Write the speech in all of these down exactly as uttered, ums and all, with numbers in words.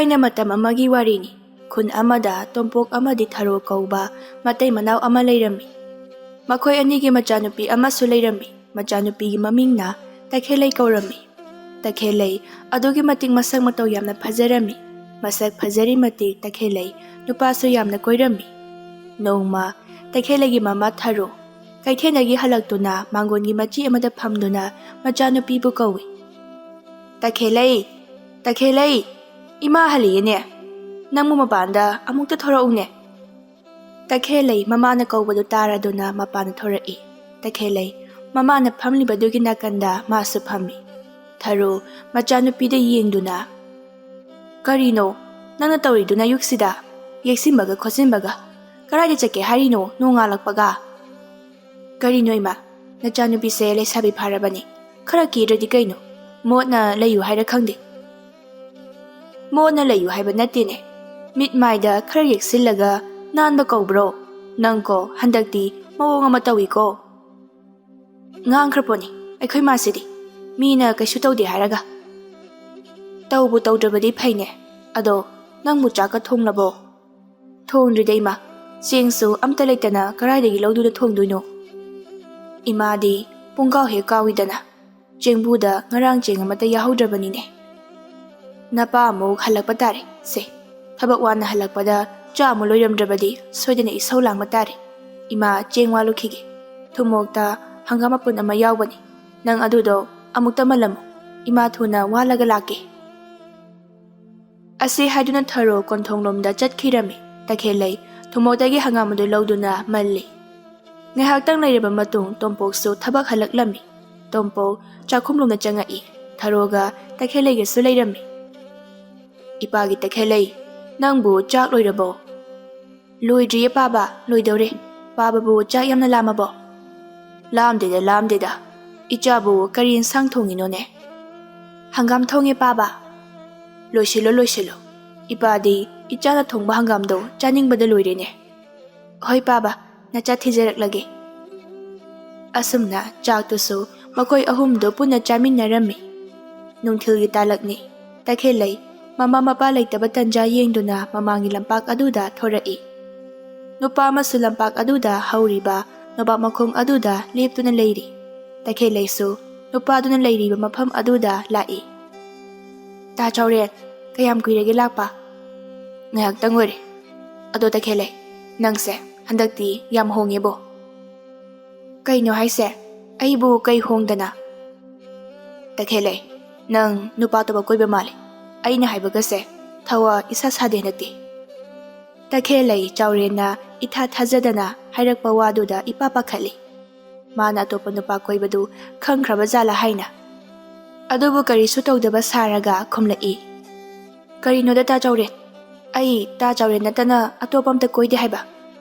ꯊꯥꯏꯅ ꯃꯇꯝ ꯑꯃꯒꯤ ꯋꯥꯔꯤꯅꯤ꯫ ꯈꯨꯟ ꯑꯃꯗ ꯇꯣꯝꯄꯣꯛ ꯑꯃꯗꯤ ꯊꯔꯣ ꯀꯧꯕ ꯃꯇꯩ ꯃꯅꯥꯎ ꯑꯃ ꯂꯩꯔꯝꯃꯤ꯫ ꯃꯈꯣꯏ ꯑꯅꯤꯒꯤ ꯃꯆꯥꯅꯨꯄꯤ ꯑꯃꯁꯨ ꯂꯩꯔꯝꯃꯤ꯫ ꯃꯆꯥꯅꯨꯄꯤꯒꯤ ꯃꯃꯤꯡꯅ ꯇꯈꯦꯜꯂꯩ ꯀꯧꯔꯝꯃꯤ꯫ ꯇꯈꯦꯜꯂꯩ ꯑꯗꯨꯛꯀꯤ ꯃꯇꯤꯛ ꯃꯁꯛ ꯃꯇꯧ ꯌꯥꯝꯅ ꯐꯖꯔꯝꯃꯤ꯫ ꯃꯁꯛ ꯐꯖꯔꯤ ꯃꯇꯤꯛ ꯇꯈꯦꯜꯂꯩ ꯅꯨꯄꯥꯁꯨ ꯌꯥꯝꯅ ꯀꯣꯏꯔꯝꯃꯤ꯫ ꯅꯣꯡꯃ ꯇꯈꯦꯜꯂꯩꯒꯤ ꯃꯃꯥ ꯊꯔꯣ ꯀꯩꯊꯦꯜꯗꯒꯤ ꯍꯜꯂꯛꯇꯨꯅ ꯃꯥꯡꯒꯣꯟꯒꯤ ꯃꯆꯤ ꯑꯃꯗ ꯐꯝꯗꯨꯅ ꯃꯆꯥꯅꯨꯄꯤꯕꯨ ꯀꯧꯏ꯫ "ꯇꯈꯦꯜꯂꯩ, ꯇꯈꯦꯜꯂꯩ, ꯏꯃꯥ ꯍꯜꯂꯛꯑꯦꯅꯦ꯫ ꯅꯪꯕꯨ ꯃꯄꯥꯟꯗ ꯑꯃꯨꯛꯇ ꯊꯣꯔꯛꯎꯅꯦ꯫" ꯇꯈꯦꯜꯂꯩ ꯃꯃꯥꯅ ꯀꯧꯕꯗꯨ ꯇꯥꯔꯗꯨꯅ ꯃꯄꯥꯟꯗ ꯊꯣꯔꯛꯏ꯫ ꯇꯈꯦꯜꯂꯩ ꯃꯃꯥꯅ ꯐꯝꯂꯤꯕꯗꯨꯒꯤ ꯅꯥꯀꯟꯗ ꯃꯥꯁꯨ ꯐꯝꯃꯤ꯫ ꯊꯔꯣ ꯃꯆꯥꯅꯨꯄꯤꯗ ꯌꯦꯡꯗꯨꯅ, "ꯀꯔꯤꯅꯣ ꯅꯪꯅ ꯇꯧꯔꯤꯗꯨꯅ ꯑꯌꯨꯛꯁꯤꯗ? ꯌꯦꯛꯁꯤꯟꯕꯒ ꯈꯣꯠꯆꯤꯟꯕꯒ꯫ ꯀꯗꯥꯏꯗ ꯆꯠꯀꯦ ꯍꯥꯏꯔꯤꯅꯣ ꯅꯣꯡꯉꯥꯜꯂꯛꯄꯒ?" "ꯀꯔꯤꯅꯣ ꯏꯃꯥ, ꯅꯆꯥꯅꯨꯄꯤꯁꯦ ꯂꯩꯁꯥꯕꯤ ꯐꯥꯔꯕꯅꯤ꯫ ꯈꯔ ꯀꯦꯗ꯭ꯔꯗꯤ ꯀꯩꯅꯣ? ꯃꯣꯠꯅ ꯂꯩꯌꯨ ꯍꯥꯏꯔ ꯈꯪꯗꯦ꯫" "ꯃꯣꯠꯅ ꯂꯩꯌꯨ ꯍꯥꯏꯕ ꯅꯠꯇꯦꯅꯦ꯫ ꯃꯤꯠ ꯃꯥꯏꯗ ꯈꯔ ꯌꯦꯛꯁꯤꯜꯂꯒ ꯅꯥꯟꯕ ꯀꯧꯕ꯭ꯔꯣ? ꯅꯪꯀꯣ ꯍꯟꯗꯛꯇꯤ ꯃꯑꯣꯡ ꯑꯃ ꯇꯧꯏꯀꯣ꯫" ꯉꯥꯡꯈ꯭ꯔꯄꯣꯠꯅꯤ ꯑꯩꯈꯣꯏ ꯃꯥꯁꯤꯗꯤ, ꯃꯤꯅ ꯀꯩꯁꯨ ꯇꯧꯗꯦ ꯍꯥꯏꯔꯒ꯫ ꯇꯧꯕꯨ ꯇꯧꯗ꯭ꯔꯕꯗꯤ ꯐꯩꯅꯦ꯫ ꯑꯗꯣ ꯅꯪꯕꯨ ꯆꯥꯛꯀ ꯊꯣꯡꯂꯕꯣ? "ꯊꯣꯡꯗ꯭ꯔꯤꯗ ꯏꯃꯥ, ꯆꯦꯡꯁꯨ ꯑꯝꯇ ꯂꯩꯇꯅ ꯀꯗꯥꯏꯗꯒꯤ ꯂꯧꯗꯨꯅ ꯊꯣꯡꯗꯣꯏꯅꯣ?" ꯏꯃꯥꯗꯤ ꯄꯨꯡꯀꯥꯎ ꯍꯦꯛ ꯀꯥꯎꯏꯗꯅ꯫ ꯆꯦꯡꯕꯨꯗ ꯉꯔꯥꯡ ꯆꯦꯡ ꯑꯃꯠꯇ ꯌꯥꯍꯧꯗ꯭ꯔꯕꯅꯤꯅꯦ꯫ "ꯅꯄꯥ ꯑꯃꯨꯛ ꯍꯜꯂꯛꯄ ꯇꯥꯔꯦ꯫ ꯁꯦ, ꯊꯕꯛ ꯋꯥꯅ ꯍꯜꯂꯛꯄꯗ ꯆꯥ ꯑꯃꯨꯛ ꯂꯣꯏꯔꯝꯗ꯭ꯔꯕꯗꯤ ꯁꯣꯏꯗꯅ ꯏꯁꯧ ꯂꯥꯡꯕ ꯇꯥꯔꯦ꯫ ꯏꯃꯥ ꯆꯦꯡ ꯋꯥꯜꯂꯨꯈꯤꯒꯦ꯫ ꯊꯨꯝꯃꯣꯛꯇ ꯍꯪꯒꯥꯝ ꯃꯄꯨꯟ ꯑꯃ ꯌꯥꯎꯕꯅꯤ꯫ ꯅꯪ ꯑꯗꯨꯗꯣ ꯑꯃꯨꯛꯇ ꯃꯜꯂꯝꯃꯨ꯫ ꯏꯃꯥ ꯊꯨꯅ ꯋꯥꯜꯂꯒ ꯂꯥꯛꯀꯦ꯫" ꯑꯁꯤ ꯍꯥꯏꯗꯨꯅ ꯊꯔꯣ ꯀꯣꯟꯊꯣꯡꯂꯣꯝꯗ ꯆꯠꯈꯤꯔꯝꯃꯤ꯫ ꯇꯈꯦꯜꯂꯩ ꯊꯨꯝꯃꯣꯛꯇꯒꯤ ꯍꯪꯒꯥꯝ ꯑꯗꯨ ꯂꯧꯗꯨꯅ ꯃꯜꯂꯤ꯫ ꯉꯥꯏꯍꯥꯛꯇꯪ ꯂꯩꯔꯕ ꯃꯇꯨꯡ ꯇꯣꯝꯄꯣꯛꯁꯨ ꯊꯕꯛ ꯍꯜꯂꯛꯂꯝꯃꯤ꯫ ꯇꯣꯝꯄꯣꯛ ꯆꯥꯛꯈꯨꯝꯂꯣꯝꯗ ꯆꯪꯉꯛꯏ꯫ ꯊꯔꯣꯒ ꯇꯈꯦꯜꯂꯩꯒꯁꯨ ꯂꯩꯔꯝꯃꯤ꯫ "ꯏꯄꯥꯒꯤ ꯇꯈꯦꯜꯂꯩ, ꯅꯪꯕꯨ ꯆꯥꯛ ꯂꯣꯏꯔꯕꯣ?" "ꯂꯣꯏꯗ꯭ꯔꯤꯌꯦ ꯄꯥꯕ, ꯂꯣꯏꯗꯧꯔꯦ꯫ ꯄꯥꯕꯕꯨ ꯆꯥꯛ ꯌꯥꯝꯅ ꯂꯥꯝꯃꯕꯣ?" "ꯂꯥꯝꯗꯦꯗ, ꯂꯥꯝꯗꯦꯗ꯫ ꯏꯆꯥꯕꯨ ꯀꯔꯤ ꯏꯟꯁꯥꯡ ꯊꯣꯡꯉꯤꯅꯣꯅꯦ?" "ꯍꯪꯒꯥꯝ ꯊꯣꯡꯉꯦ ꯄꯥꯕ꯫" "ꯂꯣꯏꯁꯤꯜꯂꯣ, ꯂꯣꯏꯁꯤꯜꯂꯣ꯫ ꯏꯄꯥꯗꯤ ꯏꯆꯥꯅ ꯊꯣꯡꯕ ꯍꯪꯒꯥꯝꯗꯣ ꯆꯥꯅꯤꯡꯕꯗ ꯂꯣꯏꯔꯦꯅꯦ꯫" "ꯍꯣꯏ ꯄꯥꯕ, ꯅꯆꯥ ꯊꯤꯖꯔꯛꯂꯒꯦ꯫" ꯑꯁꯨꯝꯅ ꯆꯥꯛꯇꯨꯁꯨ ꯃꯈꯣꯏ ꯑꯍꯨꯝꯗꯨ ꯄꯨꯟꯅ ꯆꯥꯃꯤꯟꯅꯔꯝꯃꯤ꯫ ꯅꯨꯡꯊꯤꯜꯒꯤ ꯇꯥꯂꯛꯅꯤ꯫ ꯇꯈꯦꯜꯂꯩ ꯃꯃꯥ ꯃꯄꯥ ꯂꯩꯇꯕ ꯇꯟꯖꯥ ꯌꯦꯡꯗꯨꯅ ꯃꯃꯥꯡꯒꯤ ꯂꯝꯄꯥꯛ ꯑꯗꯨꯗ ꯊꯣꯔꯛꯏ꯫ ꯅꯨꯄꯥ ꯑꯃꯁꯨ ꯂꯝꯄꯥꯛ ꯑꯗꯨꯗ ꯍꯧꯔꯤꯕ ꯅꯣꯕꯥꯞ ꯃꯈꯣꯡ ꯑꯗꯨꯗ ꯂꯦꯞꯇꯨꯅ ꯂꯩꯔꯤ꯫ ꯇꯈꯦꯜꯂꯩꯁꯨ ꯅꯨꯄꯥꯗꯨꯅ ꯂꯩꯔꯤꯕ ꯃꯐꯝ ꯑꯗꯨꯗ ꯂꯥꯛꯏ꯫ "ꯇꯥ ꯆꯥꯎꯔꯦꯟ, ꯀꯌꯥꯝ ꯀꯨꯏꯔꯒꯦ ꯂꯥꯛꯄ?" "ꯉꯥꯏꯍꯥꯛꯇꯪ ꯑꯣꯏꯔꯦ꯫ ꯑꯗꯣ ꯇꯈꯦꯜꯂꯩ, ꯅꯪꯁꯦ ꯍꯟꯗꯛꯇꯤ ꯌꯥꯝ ꯍꯣꯡꯉꯦꯕꯣ?" "ꯀꯩꯅꯣ ꯍꯥꯏꯁꯦ? ꯑꯩꯕꯨ ꯀꯩ ꯍꯣꯡꯗꯅ?" "ꯇꯈꯦꯜꯂꯩ, ꯅꯪ ꯅꯨꯄꯥ ꯑꯇꯣꯞꯄ ꯀꯣꯏꯕ ꯃꯥꯜꯂꯦ꯫ ꯑꯩꯅ ꯍꯥꯏꯕꯒꯁꯦ ꯊꯋꯥ ꯏꯁꯥ ꯁꯥꯗꯦ ꯍꯟꯗꯛꯇꯤ꯫" ꯇꯈꯦꯜꯂꯩ ꯆꯥꯎꯔꯦꯟꯅ ꯏꯊꯥ ꯊꯥꯖꯗꯅ ꯍꯥꯏꯔꯛꯄ ꯋꯥꯗꯨꯗ ꯏꯄꯥ ꯄꯥꯈꯠꯂꯤ꯫ ꯃꯥꯅ ꯑꯇꯣꯞꯄ ꯅꯨꯄꯥ ꯀꯣꯏꯕꯗꯨ ꯈꯪꯈ꯭ꯔꯕ ꯖꯥꯠꯂꯥ ꯍꯥꯏꯅ꯫ ꯑꯗꯨꯕꯨ ꯀꯔꯤꯁꯨ ꯇꯧꯗꯕ ꯁꯥꯔꯒ ꯈꯨꯝꯂꯛꯏ꯫ "ꯀꯔꯤꯅꯣꯗ ꯇꯥ ꯆꯥꯎꯔꯦꯟ? ꯑꯩ ꯇꯥ ꯆꯥꯎꯔꯦꯟ ꯅꯠꯇꯅ ꯑꯇꯣꯞꯄ ꯑꯝꯇ ꯀꯣꯏꯗꯦ ꯍꯥꯏꯕ꯫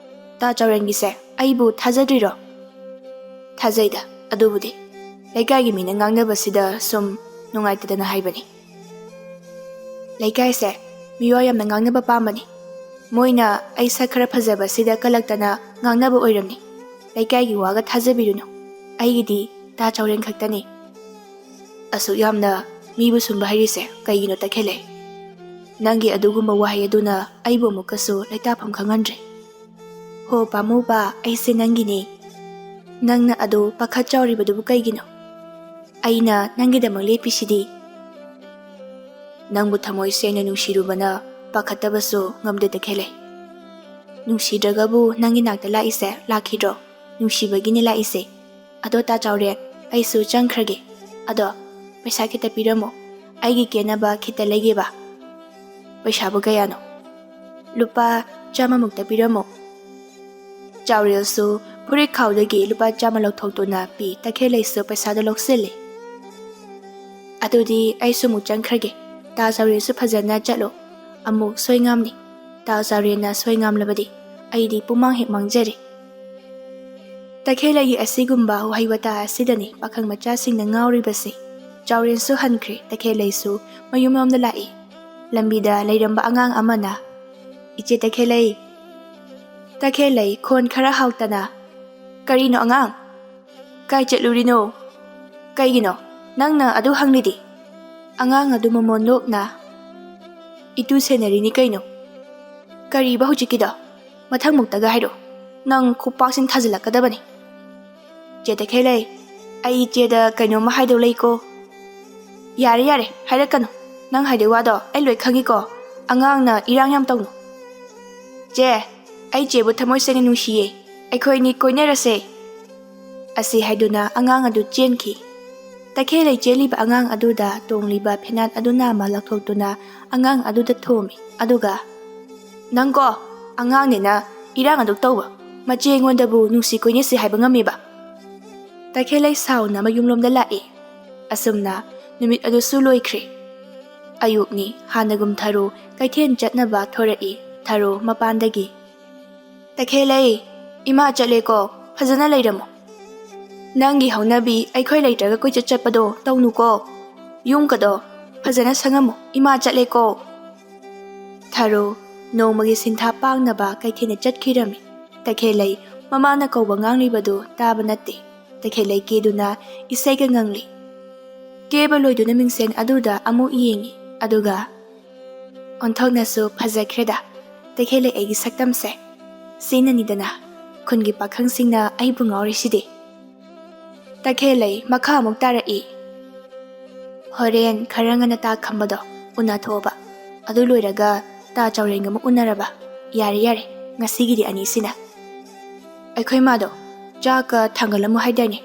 ꯇꯥ ꯆꯥꯎꯔꯦꯟꯒꯤꯁꯦ ꯑꯩꯕꯨ ꯊꯥꯖꯗ꯭ꯔꯤꯔꯣ?" "ꯊꯥꯖꯩꯗ, ꯑꯗꯨꯕꯨꯗꯤ꯫ ꯂꯩꯀꯥꯏꯒꯤ ꯃꯤꯅ ꯉꯥꯡꯅꯕꯁꯤꯗ ꯁꯨꯝ ꯅꯨꯡꯉꯥꯏꯇꯗꯅ ꯍꯥꯏꯕꯅꯤ꯫ ꯂꯩꯀꯥꯏꯁꯦ ꯃꯤꯋꯥ ꯌꯥꯝꯅ ꯉꯥꯡꯅꯕ ꯄꯥꯝꯕꯅꯤ꯫ ꯃꯣꯏꯅ ꯑꯩ ꯁꯛ ꯈꯔ ꯐꯖꯕꯁꯤꯗ ꯀꯜꯂꯛꯇꯅ ꯉꯥꯡꯅꯕ ꯑꯣꯏꯔꯝꯅꯤ꯫ ꯂꯩꯀꯥꯏꯒꯤ ꯋꯥꯒ ꯊꯥꯖꯕꯤꯔꯨꯅꯨ꯫ ꯑꯩꯒꯤꯗꯤ ꯇꯥ ꯆꯥꯎꯔꯦꯟ ꯈꯛꯇꯅꯤ꯫" "ꯑꯁꯨꯛ ꯌꯥꯝꯅ ꯃꯤꯕꯨ ꯁꯨꯝꯕ ꯍꯩꯔꯤꯁꯦ ꯀꯩꯒꯤꯅꯣ ꯇꯈꯦꯜꯂꯩ? ꯅꯪꯒꯤ ꯑꯗꯨꯒꯨꯝꯕ ꯋꯥꯍꯩ ꯑꯗꯨꯅ ꯑꯩꯕꯨ ꯑꯃꯨꯛꯀꯁꯨ ꯂꯩꯇꯥꯐꯝ ꯈꯪꯍꯟꯗ꯭ꯔꯦ꯫" "ꯍꯣ ꯄꯥꯝꯃꯨꯕ, ꯑꯩꯁꯦ ꯅꯪꯒꯤꯅꯦ꯫ ꯅꯪꯅ ꯑꯗꯨ ꯄꯥꯈꯠ ꯆꯥꯎꯔꯤꯕꯗꯨꯕꯨ ꯀꯩꯒꯤꯅꯣ? ꯑꯩꯅ ꯅꯪꯒꯤꯗꯃꯛ ꯂꯦꯞꯄꯤꯁꯤꯗꯤ꯫" "ꯅꯪꯕꯨ ꯊꯃꯣꯏ ꯁꯦꯡꯅ ꯅꯨꯡꯁꯤꯔꯨꯕꯅ ꯄꯥꯈꯠꯇꯕꯁꯨ ꯉꯝꯗꯦ ꯇꯈꯦꯜꯂꯩ꯫ ꯅꯨꯡꯁꯤꯗ꯭ꯔꯒꯕꯨ ꯅꯪꯒꯤ ꯅꯥꯛꯇ ꯂꯥꯛꯏꯁꯦ ꯂꯥꯛꯈꯤꯗ꯭ꯔꯣ? ꯅꯨꯡꯁꯤꯕꯒꯤꯅꯤ ꯂꯥꯛꯏꯁꯦ꯫ ꯑꯗꯣ ꯇꯥ ꯆꯥꯎꯔꯦꯟ, ꯑꯩꯁꯨ ꯆꯪꯈ꯭ꯔꯒꯦ꯫ ꯑꯗꯣ ꯄꯩꯁꯥ ꯈꯤꯇ ꯄꯤꯔꯝꯃꯣ, ꯑꯩꯒꯤ ꯀꯦꯅꯕ ꯈꯤꯇ ꯂꯩꯒꯦꯕ꯫" "ꯄꯩꯁꯥꯕꯨ ꯀꯌꯥꯅꯣ?" "ꯂꯨꯄꯥ ꯆꯥꯝꯃꯃꯨꯛꯇ ꯄꯤꯔꯝꯃꯣ꯫" ꯆꯥꯎꯔꯦꯜꯁꯨ ꯐꯨꯔꯤꯠ ꯈꯥꯎꯗꯒꯤ ꯂꯨꯄꯥ ꯆꯥꯝꯃ ꯂꯧꯊꯣꯛꯇꯨꯅ ꯄꯤ꯫ ꯇꯈꯦꯜꯂꯩꯁꯨ ꯄꯩꯁꯥꯗꯨ ꯂꯧꯁꯤꯜꯂꯤ꯫ "ꯑꯗꯨꯗꯤ ꯑꯩꯁꯨ ꯑꯃꯨꯛ ꯆꯪꯈ꯭ꯔꯒꯦ꯫ ꯇꯥ ꯆꯥꯎꯔꯦꯜꯁꯨ ꯐꯖꯅ ꯆꯠꯂꯣ꯫ ꯑꯃꯨꯛ ꯁꯣꯏ ꯉꯥꯝꯅꯤ꯫ ꯇꯥ ꯆꯥꯎꯔꯦꯜꯅ ꯁꯣꯏ ꯉꯥꯝꯂꯕꯗꯤ ꯑꯩꯗꯤ ꯄꯨꯃꯥꯡ ꯍꯦꯛ ꯃꯥꯡꯖꯔꯦ꯫" ꯇꯈꯦꯜꯂꯩꯒꯤ ꯑꯁꯤꯒꯨꯝꯕ ꯋꯥꯍꯩ ꯋꯥꯇꯥ ꯑꯁꯤꯗꯅꯤ ꯄꯥꯈꯪ ꯃꯆꯥꯁꯤꯡꯅ ꯉꯥꯎꯔꯤꯕꯁꯤ꯫ ꯆꯥꯎꯔꯦꯜꯁꯨ ꯍꯟꯈ꯭ꯔꯦ, ꯇꯈꯦꯜꯂꯩꯁꯨ ꯃꯌꯨꯝꯂꯣꯝꯗ ꯂꯥꯛꯏ꯫ ꯂꯝꯕꯤꯗ ꯂꯩꯔꯝꯕ ꯑꯉꯥꯡ ꯑꯃꯅ, "ꯏꯆꯦ ꯇꯈꯦꯜꯂꯩ꯫" ꯇꯈꯦꯜꯂꯩ ꯈꯣꯟ ꯈꯔ ꯍꯥꯎꯇꯅ, "ꯀꯔꯤꯅꯣ ꯑꯉꯥꯡ? ꯀꯥꯏ ꯆꯠꯂꯨꯔꯤꯅꯣ? ꯀꯩꯒꯤꯅꯣ ꯅꯪꯅ ꯑꯗꯨ ꯍꯪꯂꯤꯗꯤ?" ꯑꯉꯥꯡ ꯑꯗꯨ ꯃꯃꯣꯟ ꯅꯣꯛꯅ, ꯏꯇꯨ ꯁꯦꯟꯅꯔꯤꯅꯤ ꯀꯩꯅꯣ꯫ ꯀꯔꯤꯕ ꯍꯧꯖꯤꯛꯀꯤꯗꯣ? ꯃꯊꯪꯃꯨꯛꯇꯒ ꯍꯥꯏꯔꯛꯑꯣ꯫ ꯅꯪ ꯈꯨꯄꯥꯛꯁꯤꯅ ꯊꯥꯖꯤꯜꯂꯛꯀꯗꯕꯅꯤ꯫ ꯆꯦ ꯇꯈꯦꯜꯂꯩ, ꯑꯩ ꯏꯆꯦꯗ ꯀꯩꯅꯣꯝꯃ ꯍꯥꯏꯗꯧ ꯂꯩꯀꯣ꯫ ꯌꯥꯔꯦ, ꯌꯥꯔꯦ, ꯍꯥꯏꯔꯛꯀꯅꯨ꯫ ꯅꯪ ꯍꯥꯏꯗꯣꯏ ꯋꯥꯗꯣ ꯑꯩ ꯂꯣꯏ ꯈꯪꯉꯤꯀꯣ꯫ ꯑꯉꯥꯡꯅ ꯏꯔꯥꯡ ꯌꯥꯝ ꯇꯧꯅꯨ꯫ ꯆꯦ, ꯑꯩ ꯆꯦꯕꯨ ꯊꯃꯣꯏ ꯁꯦꯡꯅ ꯅꯨꯡꯁꯤꯌꯦ꯫ ꯑꯩꯈꯣꯏꯅꯤ ꯀꯣꯏꯅꯔꯁꯦ꯫ ꯑꯁꯤ ꯍꯥꯏꯗꯨꯅ ꯑꯉꯥꯡ ꯑꯗꯨ ꯆꯦꯟꯈꯤ꯫ ꯇꯈꯦꯜꯂꯩ ꯆꯦꯜꯂꯤꯕ ꯑꯉꯥꯡ ꯑꯗꯨꯗ ꯇꯣꯡꯂꯤꯕ ꯐꯦꯅꯥꯠ ꯑꯗꯨ ꯅꯥꯝꯃ ꯂꯧꯊꯣꯛꯇꯨꯅ ꯑꯉꯥꯡ ꯑꯗꯨꯗ ꯊꯣꯝꯃꯤ꯫ ꯑꯗꯨꯒ, "ꯅꯪꯀꯣ, ꯑꯉꯥꯡꯅꯤꯅ ꯏꯔꯥꯡ ꯑꯗꯨꯛ ꯇꯧꯕ, ꯃꯆꯦ ꯑꯩꯉꯣꯟꯗꯕꯨ ꯅꯨꯡꯁꯤ ꯀꯣꯏꯅꯁꯤ ꯍꯥꯏꯕ ꯉꯝꯃꯤꯕ?" ꯇꯈꯦꯜꯂꯩ ꯁꯥꯎꯅ ꯃꯌꯨꯝꯂꯣꯝꯗ ꯂꯥꯛꯏ꯫ ꯑꯁꯨꯝꯅ ꯅꯨꯃꯤꯠ ꯑꯗꯨꯁꯨ ꯂꯣꯏꯈ꯭ꯔꯦ꯫ ꯑꯌꯨꯛꯅꯤ, ꯍꯥꯟꯅꯒꯨꯝ ꯊꯔꯣ ꯀꯩꯊꯦꯜ ꯆꯠꯅꯕ ꯊꯣꯔꯛꯏ꯫ ꯊꯔꯣ ꯃꯄꯥꯟꯗꯒꯤ, "ꯇꯈꯦꯜꯂꯩ, ꯏꯃꯥ ꯆꯠꯂꯦꯀꯣ, ꯐꯖꯅ ꯂꯩꯔꯝꯃꯣ꯫ ꯅꯪꯒꯤ ꯍꯧꯅꯕꯤ ꯑꯩꯈꯣꯏ ꯂꯩꯇ꯭ꯔꯒ ꯀꯣꯏꯆꯠ ꯆꯠꯄꯗꯣ ꯇꯧꯅꯨꯀꯣ꯫ ꯌꯨꯝꯒꯗꯣ ꯐꯖꯅ ꯁꯪꯉꯝꯃꯨ, ꯏꯃꯥ ꯆꯠꯂꯦꯀꯣ꯫" ꯊꯔꯣ ꯅꯣꯡꯃꯒꯤ ꯁꯤꯟꯊꯥ ꯄꯥꯡꯅꯕ ꯀꯩꯊꯦꯜꯗ ꯆꯠꯈꯤꯔꯝꯃꯤ꯫ ꯇꯈꯦꯜꯂꯩ ꯃꯃꯥꯅ ꯀꯧꯕ ꯉꯥꯡꯂꯤꯕꯗꯨ ꯇꯥꯕ ꯅꯠꯇꯦ꯫ ꯇꯈꯦꯜꯂꯩ ꯀꯦꯗꯨꯅ ꯏꯁꯩꯒ ꯉꯪꯂꯤ꯫ ꯀꯦꯕ ꯂꯣꯏꯗꯨꯅ ꯃꯤꯡꯁꯦꯟ ꯑꯗꯨꯗ ꯑꯃꯨꯛ ꯌꯦꯡꯉꯤ꯫ ꯑꯗꯨꯒ, "ꯑꯣꯟꯊꯣꯛꯅꯁꯨ ꯐꯖꯈ꯭ꯔꯦꯗ, ꯇꯈꯦꯜꯂꯩ ꯑꯩꯒꯤ ꯁꯛꯇꯝꯁꯦ꯫ ꯁꯤꯅꯅꯤꯗꯅ ꯈꯨꯟꯒꯤ ꯄꯥꯈꯪꯁꯤꯡꯅ ꯑꯩꯕꯨ ꯉꯥꯎꯔꯤꯁꯤꯗꯤ꯫" ꯇꯈꯦꯜꯂꯩ ꯃꯈꯥ ꯑꯃꯨꯛ ꯇꯥꯔꯛꯏ꯫ "ꯍꯣꯔꯦꯟ ꯈꯔ ꯉꯟꯅ ꯇꯥ ꯈꯝꯕꯗꯣ ꯎꯅꯊꯣꯛꯑꯕ꯫ ꯑꯗꯨ ꯂꯣꯏꯔꯒ ꯇꯥ ꯆꯥꯎꯔꯦꯟꯒ ꯑꯃꯨꯛ ꯎꯅꯔꯕ꯫ ꯌꯥꯔꯦ, ꯌꯥꯔꯦ, ꯉꯁꯤꯒꯤꯗꯤ ꯑꯅꯤꯁꯤꯅ꯫ ꯑꯩꯈꯣꯏ ꯃꯥꯗꯣ ꯆꯥꯛꯀ ꯊꯥꯡꯒꯠꯂꯝꯃꯨ ꯍꯥꯏꯗꯥꯏꯅꯦ?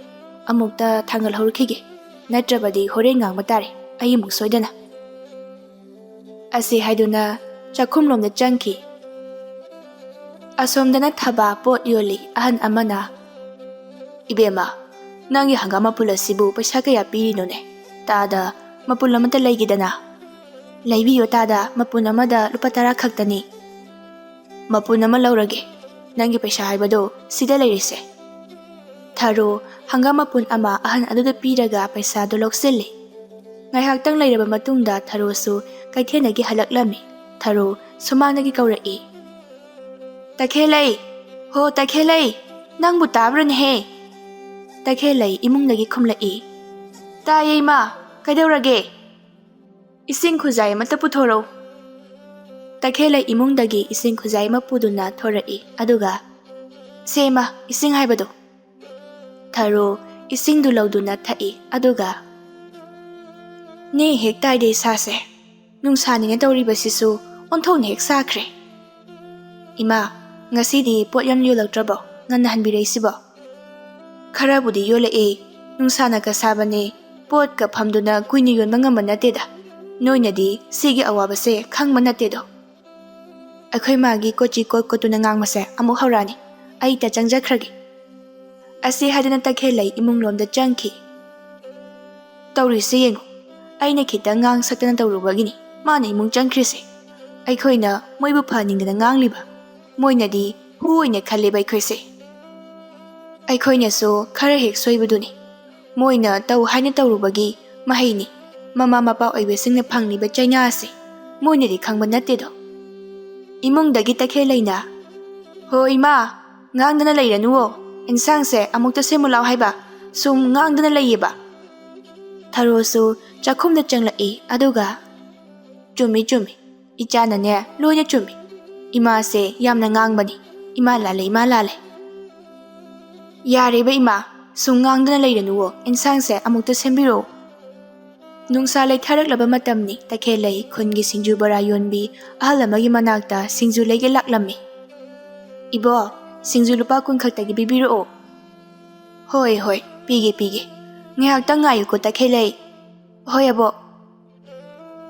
ꯑꯃꯨꯛꯇ ꯊꯥꯡꯒꯠꯍꯧꯔꯨꯈꯤꯒꯦ꯫ ꯅꯠꯇ꯭ꯔꯕꯗꯤ ꯍꯣꯔꯦꯟ ꯉꯥꯡꯕ ꯇꯥꯔꯦ ꯑꯩ ꯑꯃꯨꯛ ꯁꯣꯏꯗꯅ꯫" ꯑꯁꯤ ꯍꯥꯏꯗꯨꯅ ꯆꯥꯛꯈꯨꯝꯂꯣꯝꯗ ꯆꯪꯈꯤ꯫ ꯑꯁꯣꯝꯗꯅ ꯊꯕꯥ ꯄꯣꯠ ꯌꯣꯜꯂꯤ ꯑꯍꯟ ꯑꯃꯅ꯫ "ꯏꯕꯦꯝꯃ, ꯅꯪꯒꯤ ꯍꯪꯒꯥꯝ ꯃꯄꯨꯜ ꯑꯁꯤꯕꯨ ꯄꯩꯁꯥ ꯀꯌꯥ ꯄꯤꯔꯤꯅꯣꯅꯦ? ꯇꯥꯗ ꯃꯄꯨꯜ ꯑꯃꯠꯇ ꯂꯩꯒꯦꯗꯅ?" "ꯂꯩꯕꯤꯌꯣ ꯇꯥꯗ, ꯃꯄꯨꯟ ꯑꯃꯗ ꯂꯨꯄꯥ ꯇꯔꯥ ꯈꯛꯇꯅꯤ꯫" "ꯃꯄꯨꯟ ꯑꯃ ꯂꯧꯔꯒꯦ, ꯅꯪꯒꯤ ꯄꯩꯁꯥ ꯍꯥꯏꯕꯗꯣ ꯁꯤꯗ ꯂꯩꯔꯤꯁꯦ꯫" ꯊꯔꯣ ꯍꯪꯒꯥꯝ ꯃꯄꯨꯟ ꯑꯃ ꯑꯍꯟ ꯑꯗꯨꯗ ꯄꯤꯔꯒ ꯄꯩꯁꯥꯗꯨ ꯂꯧꯁꯤꯜꯂꯤ꯫ ꯉꯥꯏꯍꯥꯛꯇꯪ ꯂꯩꯔꯕ ꯃꯇꯨꯡꯗ ꯊꯔꯣꯁꯨ ꯀꯩꯊꯦꯜꯗꯒꯤ ꯍꯜꯂꯛꯂꯝꯃꯤ꯫ ꯊꯔꯣ ꯁꯨꯃꯥꯡꯗꯒꯤ ꯀꯧꯔꯛꯏ, "ꯇꯈꯦꯜꯂꯩ! ꯍꯣ ꯇꯈꯦꯜꯂꯩ! ꯅꯪꯕꯨ ꯇꯥꯕ꯭ꯔꯅꯦꯍꯦ?" ꯇꯈꯦꯜꯂꯩ ꯏꯃꯨꯡꯗꯒꯤ ꯈꯨꯝꯂꯛꯏ, "ꯇꯥꯏꯌꯦ ꯏꯃꯥ, ꯀꯩꯗꯧꯔꯒꯦ?" "ꯏꯁꯤꯡ ꯈꯨꯖꯥꯏ ꯑꯃꯠꯇ ꯄꯨꯊꯣꯔꯛꯎ꯫" ꯇꯈꯦꯜꯂꯩ ꯏꯃꯨꯡꯗꯒꯤ ꯏꯁꯤꯡ ꯈꯨꯖꯥꯏ ꯑꯃ ꯄꯨꯗꯨꯅ ꯊꯣꯔꯛꯏ, ꯑꯗꯨꯒ, "ꯁꯦ ꯏꯃꯥ, ꯏꯁꯤꯡ ꯍꯥꯏꯕꯗꯣ?" ꯊꯔꯣ ꯏꯁꯤꯡꯗꯨ ꯂꯧꯗꯨꯅ ꯊꯛꯏ, ꯑꯗꯨꯒ, "ꯅꯦ ꯍꯦꯛ ꯇꯥꯏꯗꯦ ꯏꯁꯥꯁꯦ꯫ ꯅꯨꯡꯁꯥꯅꯤꯅ ꯇꯧꯔꯤꯕꯁꯤꯁꯨ ꯑꯣꯟꯊꯣꯛꯅ ꯍꯦꯛ ꯁꯥꯈ꯭ꯔꯦ꯫ ꯏꯃꯥ, ꯉꯁꯤꯗꯤ ꯄꯣꯠ ꯌꯥꯝ ꯌꯣꯜꯂꯛꯇ꯭ꯔꯕꯣ? ꯉꯟꯅ ꯍꯟꯕꯤꯔꯛꯏꯁꯤꯕꯣ?" "ꯈꯔꯕꯨꯗꯤ ꯌꯣꯜꯂꯛꯑꯦ꯫ ꯅꯨꯡꯁꯥꯅꯒ ꯁꯥꯕꯅꯦ꯫ ꯄꯣꯠꯀ ꯐꯝꯗꯨꯅ ꯀꯨꯏꯅ ꯌꯣꯟꯕ ꯉꯝꯕ ꯅꯠꯇꯦꯗ꯫ ꯅꯣꯏꯅꯗꯤ ꯁꯤꯒꯤ ꯑꯋꯥꯕꯁꯦ ꯈꯪꯕ ꯅꯠꯇꯦꯗꯣ꯫" ꯑꯩꯈꯣꯏ ꯃꯥꯒꯤ ꯀꯣꯆꯤ ꯀꯣꯠ ꯀꯣꯠꯇꯨꯅ ꯉꯥꯡꯕꯁꯦ ꯑꯃꯨꯛ ꯍꯧꯔꯛꯑꯅꯤ꯫ ꯑꯩ ꯇ ꯆꯪꯖꯈ꯭ꯔꯒꯦ꯫ ꯑꯁꯤ ꯍꯥꯏꯗꯨꯅ ꯇꯈꯦꯜꯂꯩ ꯏꯃꯨꯡꯂꯣꯝꯗ ꯆꯪꯈꯤ꯫ "ꯇꯧꯔꯤꯁꯦ ꯌꯦꯡꯉꯨ, ꯑꯩꯅ ꯈꯤꯇꯪ ꯉꯥꯡ ꯁꯛꯇꯅ ꯇꯧꯔꯨꯕꯒꯤꯅꯤ ꯃꯥꯅ ꯏꯃꯨꯡ ꯆꯪꯈ꯭ꯔꯤꯁꯦ꯫ ꯑꯩꯈꯣꯏꯅ ꯃꯣꯏꯕꯨ ꯐꯍꯟꯅꯤꯡꯗꯅ ꯉꯥꯡꯂꯤꯕ, ꯃꯣꯏꯅꯗꯤ ꯍꯨ ꯑꯣꯏꯅ ꯈꯜꯂꯦꯕ ꯑꯩꯈꯣꯏꯁꯦ꯫ ꯑꯩꯈꯣꯏꯅꯁꯨ ꯈꯔ ꯍꯦꯛ ꯁꯣꯏꯕꯗꯨꯅꯤ꯫ ꯃꯣꯏꯅ ꯇꯧ ꯍꯥꯏꯅ ꯇꯧꯔꯨꯕꯒꯤ ꯃꯍꯩꯅꯤ꯫ ꯃꯃꯥ ꯃꯄꯥ ꯑꯣꯏꯕꯁꯤꯡꯅ ꯐꯪꯂꯤꯕ ꯆꯩꯅꯥ ꯑꯁꯤ ꯃꯣꯏꯅꯗꯤ ꯈꯪꯕ ꯅꯠꯇꯦꯗꯣ꯫" ꯏꯃꯨꯡꯗꯒꯤ ꯇꯈꯦꯜꯂꯩꯅ, "ꯍꯣ ꯏꯃꯥ, ꯉꯥꯡꯗꯅ ꯂꯩꯔꯅꯨꯋꯣ꯫ ꯏꯟꯁꯥꯡꯁꯦ ꯑꯃꯨꯛꯇ ꯁꯦꯝꯃꯨ ꯂꯥꯎ ꯍꯥꯏꯕ꯫ ꯁꯨꯝ ꯉꯥꯡꯗꯅ ꯂꯩꯌꯦꯕ꯫" ꯊꯔꯣꯁꯨ ꯆꯥꯛꯈꯨꯝꯗ ꯆꯪꯂꯛꯏ, ꯑꯗꯨꯒ, "ꯆꯨꯝꯃꯤ, ꯆꯨꯝꯃꯤ꯫ ꯏꯆꯥꯅꯅꯦ ꯂꯣꯏꯅ ꯆꯨꯝꯃꯤ꯫ ꯏꯃꯥꯁꯦ ꯌꯥꯝꯅ ꯉꯥꯡꯕꯅꯤ꯫ ꯏꯃꯥ ꯂꯥꯜꯂꯦ, ꯏꯃꯥ ꯂꯥꯜꯂꯦ꯫" "ꯌꯥꯔꯦꯕ ꯏꯃꯥ, ꯁꯨꯝ ꯉꯥꯡꯗꯅ ꯂꯩꯔꯅꯨꯋꯣ꯫ ꯏꯟꯁꯥꯡꯁꯦ ꯑꯃꯨꯛꯇ ꯁꯦꯝꯕꯤꯔꯛꯑꯣ꯫" ꯅꯨꯡꯁꯥ ꯂꯩꯊꯔꯛꯂꯕ ꯃꯇꯝꯅꯤ꯫ ꯇꯈꯦꯜꯂꯩ ꯈꯨꯟꯒꯤ ꯁꯤꯡꯖꯨ ꯕꯣꯔꯥ ꯌꯣꯟꯕꯤ ꯑꯍꯜ ꯑꯃꯒꯤ ꯃꯅꯥꯛꯇ ꯁꯤꯡꯖꯨ ꯂꯩꯒꯦ ꯂꯥꯛꯂꯝꯃꯤ꯫ "ꯏꯕꯣ, ꯁꯤꯡꯖꯨ ꯂꯨꯄꯥ ꯀꯨꯟ ꯈꯛꯇꯒꯤ ꯄꯤꯕꯤꯔꯛꯑꯣ꯫" "ꯍꯣꯏ, ꯍꯣꯏ, ꯄꯤꯒꯦ, ꯄꯤꯒꯦ꯫ ꯉꯥꯏꯍꯥꯛꯇꯪ ꯉꯥꯏꯌꯨꯀꯣ, ꯇꯈꯦꯜꯂꯩ꯫" "ꯍꯣꯏ, ꯑꯕꯣꯛ꯫"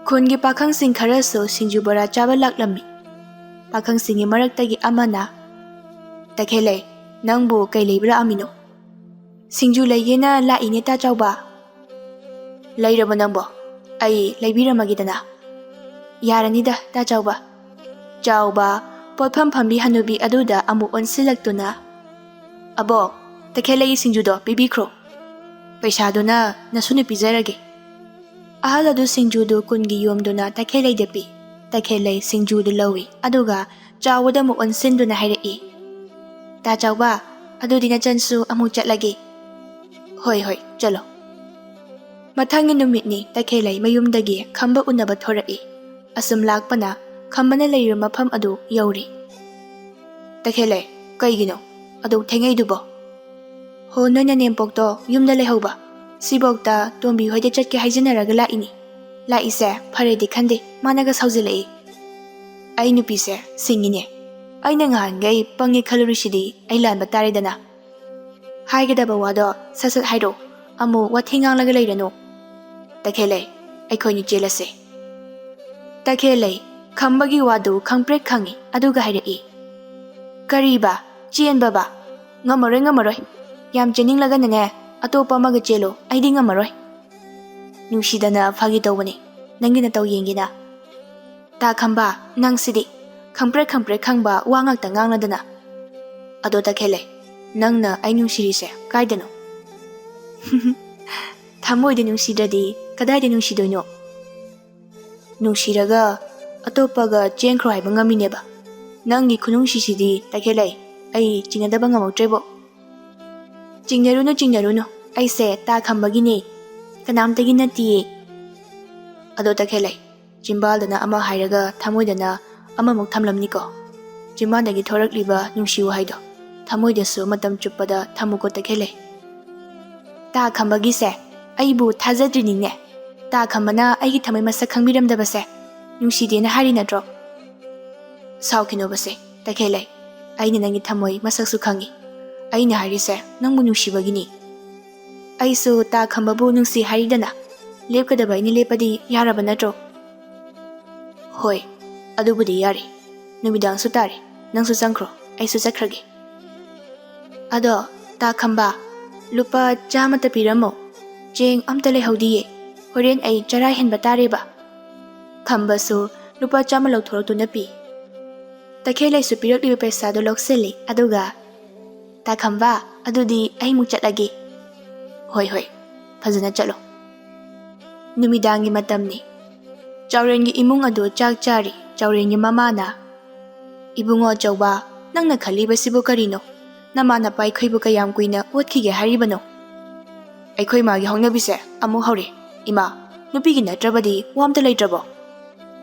ꯈꯨꯟꯒꯤ ꯄꯥꯈꯪꯁꯤꯡ ꯈꯔꯁꯨ ꯁꯤꯡꯖꯨ ꯕꯣꯔꯥ ꯆꯥꯕ ꯂꯥꯛꯂꯝꯃꯤ꯫ ꯄꯥꯈꯪꯁꯤꯡꯒꯤ ꯃꯔꯛꯇꯒꯤ ꯑꯃꯅ, "ꯇꯈꯦꯜꯂꯩ, ꯅꯪꯕꯨ ꯀꯩ ꯂꯩꯕ ꯂꯥꯛꯑꯝꯃꯤꯅꯣ?" "ꯁꯤꯡꯖꯨ ꯂꯩꯒꯦꯅ ꯂꯥꯛꯏꯅꯦ, ꯇꯥ ꯆꯥꯎꯕ꯫" "ꯂꯩꯔꯕ ꯅꯪꯕꯣ? ꯑꯩ ꯂꯩꯕꯤꯔꯝꯃꯒꯦꯗꯅ꯫" "ꯌꯥꯔꯅꯤꯗ, ꯇꯥ ꯆꯥꯎꯕ꯫" ꯆꯥꯎꯕ ꯄꯣꯠꯐꯝ ꯐꯝꯕꯤ ꯍꯅꯨꯕꯤ ꯑꯗꯨꯗ ꯑꯃꯨꯛ ꯑꯣꯟꯁꯤꯜꯂꯛꯇꯨꯅ, "ꯑꯕꯣꯛ, ꯇꯈꯦꯜꯂꯩꯒꯤ ꯁꯤꯡꯖꯨꯗꯣ ꯄꯤꯕꯤꯈ꯭ꯔꯣ꯫ ꯄꯩꯁꯥꯗꯨꯅ ꯅꯁꯨꯅ ꯄꯤꯖꯔꯒꯦ꯫" ꯑꯍꯜ ꯑꯗꯨ ꯁꯤꯡꯖꯨꯗꯨ ꯀꯨꯟꯒꯤ ꯌꯣꯝꯗꯨꯅ ꯇꯈꯦꯜꯂꯩꯗ ꯄꯤ꯫ ꯇꯈꯦꯜꯂꯩ ꯁꯤꯡꯖꯨꯗꯨ ꯂꯧꯏ, ꯑꯗꯨꯒ ꯆꯥꯎꯕꯗ ꯑꯃꯨꯛ ꯑꯣꯟꯁꯤꯟꯗꯨꯅ ꯍꯥꯏꯔꯛꯏ, "ꯇꯥ ꯆꯥꯎꯕ, ꯑꯗꯨꯗꯤ ꯅꯆꯟꯁꯨ ꯑꯃꯨꯛ ꯆꯠꯂꯒꯦ꯫" "ꯍꯣꯏ, ꯍꯣꯏ, ꯆꯠꯂꯣ꯫" ꯃꯊꯪꯒꯤ ꯅꯨꯃꯤꯠꯅꯤ꯫ ꯇꯈꯦꯜꯂꯩ ꯃꯌꯨꯝꯗꯒꯤ ꯈꯝꯕ ꯎꯅꯕ ꯊꯣꯔꯛꯏ꯫ ꯑꯁꯨꯝ ꯂꯥꯛꯄꯅ ꯈꯝꯕꯅ ꯂꯩꯔꯤꯕ ꯃꯐꯝ ꯑꯗꯨ ꯌꯧꯔꯦ꯫ "ꯇꯈꯦꯜꯂꯩ, ꯀꯩꯒꯤꯅꯣ ꯑꯗꯨꯛ ꯊꯦꯡꯉꯛꯏꯗꯨꯕꯣ?" "ꯍꯣ, ꯅꯣꯏ ꯅꯅꯦꯝꯄꯣꯛꯇꯣ ꯌꯨꯝꯗ ꯂꯩꯍꯧꯕ꯫ ꯁꯤꯐꯧꯇ ꯇꯣꯝꯕꯤ ꯍꯣꯏꯗ ꯆꯠꯀꯦ ꯍꯥꯏꯖꯤꯟꯅꯔꯒ ꯂꯥꯛꯏꯅꯤ꯫ ꯂꯥꯛꯏꯁꯦ ꯐꯔꯦꯗꯤ ꯈꯟꯗꯦ, ꯃꯥꯅꯒ ꯁꯥꯎꯖꯤꯜꯂꯛꯏ꯫ ꯑꯩ ꯅꯨꯄꯤꯁꯦ ꯁꯤꯡꯉꯤꯅꯦ꯫ ꯑꯩꯅ ꯉꯍꯥꯟꯈꯩ ꯄꯪꯉꯦ ꯈꯜꯂꯨꯔꯤꯁꯤꯗꯤ ꯑꯩ ꯂꯥꯟꯕ ꯇꯥꯔꯦꯗꯅ꯫ ꯍꯥꯏꯒꯗꯕ ꯋꯥꯗꯣ ꯁꯠ ꯁꯠ ꯍꯥꯏꯔꯛꯑꯣ, ꯑꯃꯨꯛ ꯋꯥꯊꯤ ꯉꯥꯡꯂꯒ ꯂꯩꯔꯅꯨ꯫ ꯇꯈꯦꯜꯂꯩ, ꯑꯩꯈꯣꯏꯅꯤ ꯆꯦꯜꯂꯁꯦ꯫" ꯇꯈꯦꯜꯂꯩ, ꯈꯝꯕꯒꯤ ꯋꯥꯗꯨ ꯈꯪꯄ꯭ꯔꯦꯛ ꯈꯪꯉꯤ, ꯑꯗꯨꯒ ꯍꯥꯏꯔꯛꯏ, "ꯀꯔꯤꯕ? ꯆꯦꯟꯕꯕ? ꯉꯝꯃꯔꯣꯏ, ꯉꯝꯃꯔꯣꯏ꯫ ꯌꯥꯝ ꯆꯦꯟꯅꯤꯡꯂꯒꯅꯅꯦ, ꯑꯇꯣꯞꯄ ꯑꯃꯒ ꯆꯦꯜꯂꯣ, ꯑꯩꯗꯤ ꯉꯝꯃꯔꯣꯏ꯫" "ꯅꯨꯡꯁꯤꯗꯅ ꯐꯥꯒꯤ ꯇꯧꯕꯅꯤ, ꯅꯪꯒꯤ ꯅꯇꯧ ꯌꯦꯡꯒꯦꯅ꯫" "ꯇꯥ ꯈꯝꯕ, ꯅꯪꯁꯤꯗꯤ ꯈꯪꯄ꯭ꯔꯦꯛ ꯈꯪꯄ꯭ꯔꯦꯛ ꯈꯪꯕ ꯋꯥ ꯉꯥꯛꯇ ꯉꯥꯡꯂꯗꯅ꯫" "ꯑꯗꯣ ꯇꯈꯦꯜꯂꯩ, ꯅꯪꯅ ꯑꯩ ꯅꯨꯡꯁꯤꯔꯤꯁꯦ ꯀꯥꯏꯗꯅꯣ?" "ꯊꯃꯣꯏꯗ ꯅꯨꯡꯁꯤꯗ꯭ꯔꯗꯤ ꯀꯗꯥꯏꯗ ꯅꯨꯡꯁꯤꯗꯣꯏꯅꯣ? ꯅꯨꯡꯁꯤꯔꯒ ꯑꯇꯣꯞꯄꯒ ꯆꯦꯟꯈ꯭ꯔꯣ ꯍꯥꯏꯕ ꯉꯝꯃꯤꯅꯦꯕ꯫ ꯅꯪꯒꯤ ꯈꯨꯅꯨꯡꯁꯤꯁꯤꯗꯤ ꯇꯈꯦꯜꯂꯩ, ꯑꯩ ꯆꯤꯡꯅꯗꯕ ꯉꯝꯃꯛꯇ꯭ꯔꯦꯕꯣ꯫" "ꯆꯤꯡꯅꯔꯨꯅꯨ, ꯆꯤꯡꯅꯔꯨꯅꯨ, ꯑꯩꯁꯦ ꯇꯥ ꯈꯝꯕꯒꯤꯅꯦ, ꯀꯅꯥꯝꯇꯒꯤ ꯅꯠꯇꯤꯌꯦ꯫" "ꯑꯗꯣ ꯇꯈꯦꯜꯂꯩ, ꯆꯤꯝꯕꯥꯜꯗꯅ ꯑꯃ ꯍꯥꯏꯔꯒ ꯊꯃꯣꯏꯗꯅ ꯑꯃꯃꯨꯛ ꯊꯝꯂꯝꯅꯤꯀꯣ꯫ ꯆꯤꯝꯕꯥꯜꯗꯒꯤ ꯊꯣꯔꯛꯂꯤꯕ ꯅꯨꯡꯁꯤ ꯋꯥꯍꯩꯗꯣ ꯊꯃꯣꯏꯗꯁꯨ ꯃꯇꯝ ꯆꯨꯞꯄꯗ ꯊꯝꯃꯨꯀꯣ ꯇꯈꯦꯜꯂꯩ꯫" "ꯇꯥ ꯈꯝꯕꯒꯤꯁꯦ ꯑꯩꯕꯨ ꯊꯥꯖꯗ꯭ꯔꯤꯅꯤꯅꯦ꯫ ꯇꯥ ꯈꯝꯕꯅ ꯑꯩꯒꯤ ꯊꯃꯣꯏ ꯃꯁꯛ ꯈꯪꯕꯤꯔꯝꯗꯕꯁꯦ ꯅꯨꯡꯁꯤꯗꯦꯅ ꯍꯥꯏꯔꯤ ꯅꯠꯇ꯭ꯔꯣ?" "ꯁꯥꯎꯈꯤꯅꯣꯕꯁꯦ ꯇꯈꯦꯜꯂꯩ, ꯑꯩꯅ ꯅꯪꯒꯤ ꯊꯃꯣꯏ ꯃꯁꯛꯁꯨ ꯈꯪꯉꯤ꯫ ꯑꯩꯅ ꯍꯥꯏꯔꯤꯁꯦ ꯅꯪꯕꯨ ꯅꯨꯡꯁꯤꯕꯒꯤꯅꯤ꯫ ꯑꯩꯁꯨ ꯇꯥ ꯈꯝꯕꯕꯨ ꯅꯨꯡꯁꯤ ꯍꯥꯏꯔꯤꯗꯅ, ꯂꯦꯞꯀꯗꯕ ꯑꯩꯅ ꯂꯦꯞꯄꯗꯤ ꯌꯥꯔꯕ ꯅꯠꯇ꯭ꯔꯣ?" "ꯍꯣꯏ, ꯑꯗꯨꯕꯨꯗꯤ ꯌꯥꯔꯦ꯫ ꯅꯨꯃꯤꯗꯥꯡꯁꯨ ꯇꯥꯔꯦ, ꯅꯪꯁꯨ ꯆꯪꯈ꯭ꯔꯣ, ꯑꯩꯁꯨ ꯆꯠꯈ꯭ꯔꯒꯦ꯫" "ꯑꯗꯣ, ꯇꯥ ꯈꯝꯕ, ꯂꯨꯄꯥ ꯆꯥꯝꯃꯇ ꯄꯤꯔꯝꯃꯣ꯫ ꯆꯦꯡ ꯑꯝꯇ ꯂꯩꯍꯧꯗꯤꯌꯦ꯫ ꯍꯣꯔꯦꯟ ꯑꯩ ꯆꯔꯥ ꯍꯦꯟꯕ ꯇꯥꯔꯦꯕ꯫" ꯈꯝꯕꯁꯨ ꯂꯨꯄꯥ ꯆꯥꯝꯃ ꯂꯧꯊꯣꯔꯛꯇꯨꯅ ꯄꯤ꯫ ꯇꯈꯦꯜꯂꯩꯁꯨ ꯄꯤꯔꯛꯂꯤꯕ ꯄꯩꯁꯥꯗꯨ ꯂꯧꯁꯤꯜꯂꯤ, ꯑꯗꯨꯒ, "ꯇꯥ ꯈꯝꯕ, ꯑꯗꯨꯗꯤ ꯑꯩꯃꯨꯛ ꯆꯠꯂꯒꯦ꯫" "ꯍꯣꯏ, ꯍꯣꯏ, ꯐꯖꯅ ꯆꯠꯂꯣ꯫" ꯅꯨꯃꯤꯗꯥꯡꯒꯤ ꯃꯇꯝꯅꯤ꯫ ꯆꯥꯎꯔꯦꯟꯒꯤ ꯏꯃꯨꯡ ꯑꯗꯨ ꯆꯥꯛ ꯆꯥꯔꯤ꯫ ꯆꯥꯎꯔꯦꯟꯒꯤ ꯃꯃꯥꯅ, "ꯏꯕꯨꯡꯉꯣ ꯑꯆꯧꯕ, ꯅꯪꯅ ꯈꯜꯂꯤꯕꯁꯤꯕꯨ ꯀꯔꯤꯅꯣ? ꯅꯃꯥ ꯅꯄꯥ ꯑꯩꯈꯣꯏꯕꯨ ꯀꯌꯥꯝ ꯀꯨꯏꯅ ꯑꯣꯠꯈꯤꯒꯦ ꯍꯥꯏꯔꯤꯕꯅꯣ?" "ꯑꯩꯈꯣꯏ ꯃꯥꯒꯤ ꯍꯧꯅꯕꯤꯁꯦ ꯑꯃꯨꯛ ꯍꯧꯔꯦ꯫ ꯏꯃꯥ, ꯅꯨꯄꯤꯒꯤ ꯅꯠꯇ꯭ꯔꯕꯗꯤ ꯋꯥ ꯑꯝꯇ ꯂꯩꯇ꯭ꯔꯕꯣ?"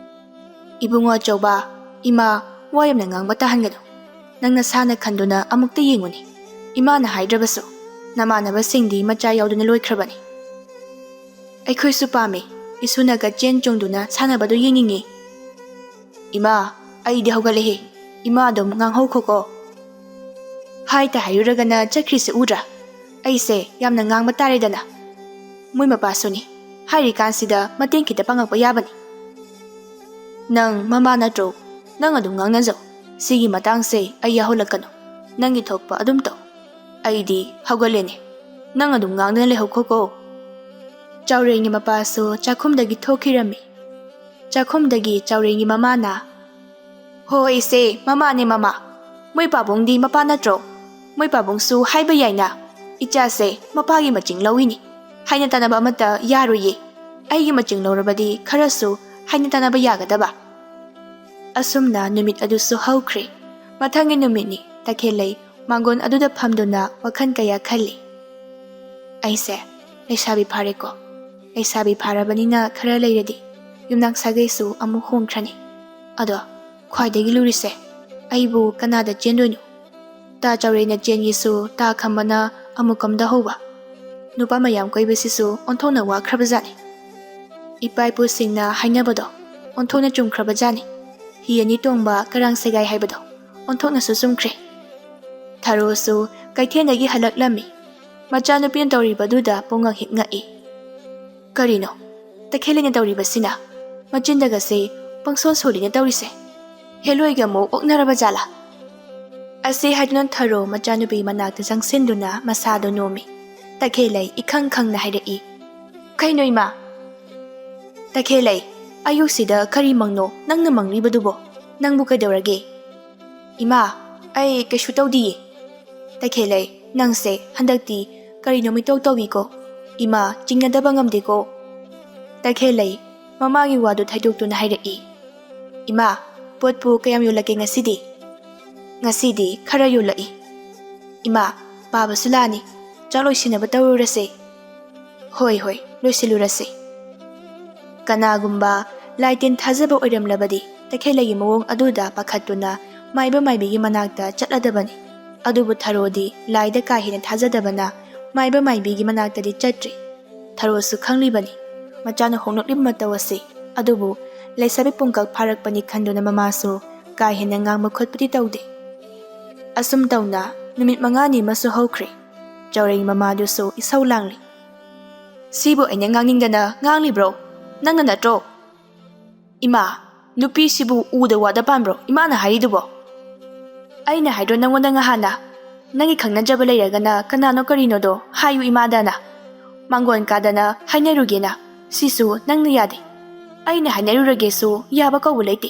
"ꯏꯕꯨꯡꯉꯣ ꯑꯆꯧꯕ, ꯏꯃꯥ ꯋꯥ ꯌꯥꯝꯅ ꯉꯥꯡꯕ ꯇꯥꯍꯟꯒꯅꯨ꯫ ꯅꯪ ꯅꯁꯥꯅ ꯈꯟꯗꯨꯅ ꯑꯃꯨꯛꯇ ꯌꯦꯡꯉꯨꯅꯦ꯫ ꯏꯃꯥꯅ ꯍꯥꯏꯗ꯭ꯔꯕꯁꯨ ꯅꯃꯥꯟꯅꯕꯁꯤꯡꯗꯤ ꯃꯆꯥ ꯌꯥꯎꯗꯨꯅ ꯂꯣꯏꯈ꯭ꯔꯕꯅꯤ꯫ ꯑꯩꯈꯣꯏꯁꯨ ꯄꯥꯝꯃꯤ, ꯏꯁꯨꯅꯒ ꯆꯦꯟ ꯆꯣꯡꯗꯨꯅ ꯁꯥꯟꯅꯕꯗꯨ ꯌꯦꯡꯅꯤꯡꯉꯤ꯫" "ꯏꯃꯥ, ꯑꯩꯗꯤ ꯍꯧꯒꯠꯂꯦꯍꯦ꯫ ꯏꯃꯥ ꯑꯗꯨꯝ ꯉꯥꯡꯍꯧꯈꯣꯀꯣ꯫" ꯍꯥꯏꯇ ꯍꯥꯏꯔꯨꯔꯒꯅ ꯆꯠꯈ꯭ꯔꯤꯁꯦ ꯎꯗ꯭ꯔꯥ? ꯑꯩꯁꯦ ꯌꯥꯝꯅ ꯉꯥꯡꯕ ꯇꯥꯔꯦꯗꯅ꯫ ꯃꯣꯏ ꯃꯄꯥꯁꯨꯅꯤ, ꯍꯥꯏꯔꯤꯀꯥꯟꯁꯤꯗ ꯃꯇꯦꯡ ꯈꯤꯇ ꯄꯥꯡꯉꯛꯄ ꯌꯥꯕꯅꯤ꯫ "ꯅꯪ ꯃꯃꯥ ꯅꯠꯇ꯭ꯔꯣ? ꯅꯪ ꯑꯗꯨꯝ ꯉꯥꯡꯅꯖꯧ꯫ ꯁꯤꯒꯤ ꯃꯇꯥꯡꯁꯦ ꯑꯩ ꯌꯥꯍꯧꯜꯂꯛꯀꯅꯨ꯫ ꯅꯪꯒꯤ ꯊꯣꯛꯄ ꯑꯗꯨꯝ ꯇꯧ꯫ ꯑꯩꯗꯤ ꯍꯧꯒꯠꯂꯦꯅꯦ꯫ ꯅꯪ ꯑꯗꯨꯝ ꯉꯥꯡꯗꯅ ꯂꯩꯍꯧꯈꯣꯀꯣ꯫" ꯆꯥꯎꯔꯦꯟꯒꯤ ꯃꯄꯥꯁꯨ ꯆꯥꯛꯈꯨꯝꯗꯒꯤ ꯊꯣꯛꯈꯤꯔꯝꯃꯤ꯫ ꯆꯥꯛꯈꯨꯝꯗꯒꯤ ꯆꯥꯎꯔꯦꯟꯒꯤ ꯃꯃꯥꯅ, "ꯍꯣꯏ ꯏꯆꯦ, ꯃꯃꯥꯅꯦ ꯃꯃꯥ꯫ ꯃꯣꯏ ꯄꯥꯕꯨꯡꯗꯤ ꯃꯄꯥ ꯅꯠꯇ꯭ꯔꯣ? ꯃꯣꯏ ꯄꯥꯕꯨꯡꯁꯨ ꯍꯥꯏꯕ ꯌꯥꯏꯅ, ꯏꯆꯥꯁꯦ ꯃꯄꯥꯒꯤ ꯃꯆꯤꯡ ꯂꯧꯏꯅꯤ꯫ ꯍꯥꯏꯅ ꯇꯥꯅꯕ ꯑꯃꯠꯇ ꯌꯥꯔꯣꯏꯌꯦ꯫ ꯑꯩꯒꯤ ꯃꯆꯤꯡ ꯂꯧꯔꯕꯗꯤ ꯈꯔꯁꯨ ꯍꯥꯏꯅ ꯇꯥꯅꯕ ꯌꯥꯒꯗꯕ꯫" ꯑꯁꯨꯝꯅ ꯅꯨꯃꯤꯠ ꯑꯗꯨꯁꯨ ꯍꯧꯈ꯭ꯔꯦ꯫ ꯃꯊꯪꯒꯤ ꯅꯨꯃꯤꯠꯅꯤ꯫ ꯇꯈꯦꯜꯂꯩ ꯃꯥꯡꯒꯣꯟ ꯑꯗꯨꯗ ꯐꯝꯗꯨꯅ ꯋꯥꯈꯜ ꯀꯌꯥ ꯈꯜꯂꯤ꯫ "ꯑꯩꯁꯦ ꯂꯩꯁꯥꯕꯤ ꯐꯥꯔꯦꯀꯣ꯫ ꯂꯩꯁꯥꯕꯤ ꯐꯥꯔꯕꯅꯤꯅ ꯈꯔ ꯂꯩꯔꯗꯤ ꯌꯨꯝꯅꯥꯛ ꯁꯥꯒꯩꯁꯨ ꯑꯃꯨꯛ ꯍꯣꯡꯈ꯭ꯔꯅꯤ꯫ ꯑꯗꯣ ꯈ꯭ꯋꯥꯏꯗꯒꯤ ꯂꯨꯔꯤꯁꯦ, ꯑꯩꯕꯨ ꯀꯅꯥꯗ ꯆꯦꯟꯗꯣꯏꯅꯣ? ꯇꯥ ꯆꯥꯎꯔꯦꯟꯅ ꯆꯦꯟꯒꯤꯁꯨ ꯇꯥ ꯈꯝꯕꯅ ꯑꯃꯨꯛ ꯀꯝꯗ ꯍꯧꯕ꯫ ꯅꯨꯄꯥ ꯃꯌꯥꯝ ꯀꯣꯏꯕꯁꯤꯁꯨ ꯑꯣꯟꯊꯣꯛꯅ ꯋꯥꯈ꯭ꯔꯕꯖꯥꯠꯅꯤ꯫ ꯏꯄꯥ ꯏꯄꯨꯁꯤꯡꯅ ꯍꯥꯏꯅꯕꯗꯣ ꯑꯣꯟꯊꯣꯛꯅ ꯆꯨꯝꯈ꯭ꯔꯕꯖꯥꯠꯅꯤ꯫ ꯍꯤ ꯑꯅꯤ ꯇꯣꯡꯕ ꯀꯔꯥꯡ ꯁꯦꯒꯥꯏ ꯍꯥꯏꯕꯗꯣ ꯑꯣꯟꯊꯣꯛꯅꯁꯨ ꯆꯨꯝꯈ꯭ꯔꯦ꯫" ꯊꯔꯣꯁꯨ ꯀꯩꯊꯦꯜꯗꯒꯤ ꯍꯜꯂꯛꯂꯝꯃꯤ꯫ ꯃꯆꯥꯅꯨꯄꯤꯅ ꯇꯧꯔꯤꯕꯗꯨꯗ ꯄꯨꯡꯉꯛ ꯍꯦꯛ ꯉꯛꯏ꯫ "ꯀꯔꯤꯅꯣ ꯇꯈꯦꯜꯂꯩꯅ ꯇꯧꯔꯤꯕꯁꯤꯅ? ꯃꯆꯤꯟꯗꯒꯁꯦ ꯄꯪꯁꯣꯟ ꯁꯣꯜꯂꯤꯅ ꯇꯧꯔꯤꯁꯦ꯫ ꯍꯦꯂꯣꯏꯒ ꯑꯃꯨꯛ ꯑꯣꯛꯅꯔꯕ ꯖꯥꯠꯂꯥ?" ꯑꯁꯤ ꯍꯥꯏꯗꯨꯅ ꯊꯔꯣ ꯃꯆꯥꯅꯨꯄꯤ ꯃꯅꯥꯛꯇ ꯆꯪꯁꯤꯟꯗꯨꯅ ꯃꯁꯥꯗꯣ ꯅꯣꯝꯃꯤ꯫ ꯇꯈꯦꯜꯂꯩ ꯏꯈꯪ ꯈꯪꯅ ꯍꯥꯏꯔꯛꯏ, "ꯀꯩꯅꯣ ꯏꯃꯥ?" "ꯇꯈꯦꯜꯂꯩ, ꯑꯌꯨꯛꯁꯤꯗ ꯀꯔꯤ ꯃꯪꯅꯣ ꯅꯪꯅ ꯃꯪꯂꯤꯕꯗꯨꯕꯣ? ꯅꯪꯕꯨ ꯀꯩꯗꯧꯔꯒꯦ?" "ꯏꯃꯥ, ꯑꯩ ꯀꯩꯁꯨ ꯇꯧꯗꯤꯌꯦ꯫" "ꯇꯈꯦꯜꯂꯩ, ꯅꯪꯁꯦ ꯍꯟꯗꯛꯇꯤ ꯀꯔꯤꯅꯣ ꯃꯤꯇꯧ ꯇꯧꯏꯀꯣ? ꯏꯃꯥ, ꯆꯤꯡꯅꯗꯕ ꯉꯝꯗꯦꯀꯣ꯫" ꯇꯈꯦꯜꯂꯩ ꯃꯃꯥꯒꯤ ꯋꯥꯗꯨ ꯊꯩꯗꯣꯛꯇꯨꯅ ꯍꯥꯏꯔꯛꯏ, "ꯏꯃꯥ, ꯄꯣꯠꯄꯨ ꯀꯌꯥꯝ ꯌꯣꯜꯂꯛꯀꯦ ꯉꯁꯤꯗꯤ?" "ꯉꯁꯤꯗꯤ ꯈꯔ ꯌꯣꯜꯂꯛꯏ꯫" "ꯏꯃꯥ, ꯄꯥꯕꯁꯨ ꯂꯥꯛꯑꯅꯤ, ꯆꯥꯛ ꯂꯣꯏꯁꯤꯟꯅꯕ ꯇꯧꯔꯨꯔꯁꯦ꯫" "ꯍꯣꯏ, ꯍꯣꯏ, ꯂꯣꯏꯁꯤꯜꯂꯨꯔꯁꯦ꯫" ꯀꯅꯥꯒꯨꯝꯕ ꯂꯥꯏꯇꯤꯟ ꯊꯥꯖꯕ ꯑꯣꯏꯔꯝꯂꯕꯗꯤ ꯇꯈꯦꯜꯂꯩꯒꯤ ꯃꯑꯣꯡ ꯑꯗꯨꯗ ꯄꯥꯈꯠꯇꯨꯅ ꯃꯥꯏꯕ ꯃꯥꯏꯕꯤꯒꯤ ꯃꯅꯥꯛꯇ ꯆꯠꯂꯗꯕꯅꯤ꯫ ꯑꯗꯨꯕꯨ ꯊꯔꯣꯗꯤ ꯂꯥꯏꯗ ꯀꯥ ꯍꯦꯟꯅ ꯊꯥꯖꯗꯕꯅ ꯃꯥꯏꯕ ꯃꯥꯏꯕꯤꯒꯤ ꯃꯅꯥꯛꯇꯗꯤ ꯆꯠꯇ꯭ꯔꯤ꯫ ꯊꯔꯣꯁꯨ ꯈꯪꯂꯤꯕꯅꯤ ꯃꯆꯥꯅ ꯍꯣꯡꯂꯛꯂꯤꯕ ꯃꯇꯧ ꯑꯁꯤ꯫ ꯑꯗꯨꯕꯨ ꯂꯩꯁꯥꯕꯤ ꯄꯨꯡꯀꯛ ꯐꯥꯔꯛꯄꯅꯤ ꯈꯟꯗꯨꯅ ꯃꯃꯥꯁꯨ ꯀꯥ ꯍꯦꯟꯅ ꯉꯥꯡꯕ ꯈꯣꯠꯄꯗꯤ ꯇꯧꯗꯦ꯫ ꯑꯁꯨꯝ ꯇꯧꯅ ꯅꯨꯃꯤꯠ ꯃꯉꯥꯅꯤ ꯑꯃꯁꯨ ꯍꯧꯈ꯭ꯔꯦ꯫ ꯆꯥꯎꯔꯦꯟꯒꯤ ꯃꯃꯥꯗꯨꯁꯨ ꯏꯁꯧ ꯂꯥꯡꯂꯤ꯫ "ꯁꯤꯕꯨ ꯑꯩꯅ ꯉꯥꯡꯅꯤꯡꯗꯅ ꯉꯥꯡꯂꯤꯕ꯭ꯔꯣ? ꯅꯪꯅ ꯅꯠꯇ꯭ꯔꯣ?" "ꯏꯃꯥ, ꯅꯨꯄꯤꯁꯤꯕꯨ ꯎꯗ ꯋꯥꯗ ꯄꯥꯟꯕ꯭ꯔꯣ ꯏꯃꯥꯅ ꯍꯥꯏꯔꯤꯗꯨꯕꯣ? ꯑꯩꯅ ꯍꯥꯏꯗ꯭ꯔꯣ ꯅꯪꯉꯣꯟꯗ ꯉꯍꯥꯟꯅ? ꯅꯪꯒꯤ ꯈꯪꯅꯖꯕ ꯂꯩꯔꯒꯅ ꯀꯅꯥꯅꯣ ꯀꯔꯤꯅꯣꯗꯣ ꯍꯥꯏꯌꯨ ꯏꯃꯥꯗꯅ꯫ ꯃꯥꯡꯒꯣꯟ ꯀꯥꯗꯅ ꯍꯥꯏꯅꯔꯨꯒꯦꯅ꯫ ꯁꯤꯁꯨ ꯅꯪꯅ ꯌꯥꯗꯦ꯫ ꯑꯩꯅ ꯍꯥꯏꯅꯔꯨꯔꯒꯦꯁꯨ ꯌꯥꯕ ꯀꯧꯕ ꯂꯩꯇꯦ꯫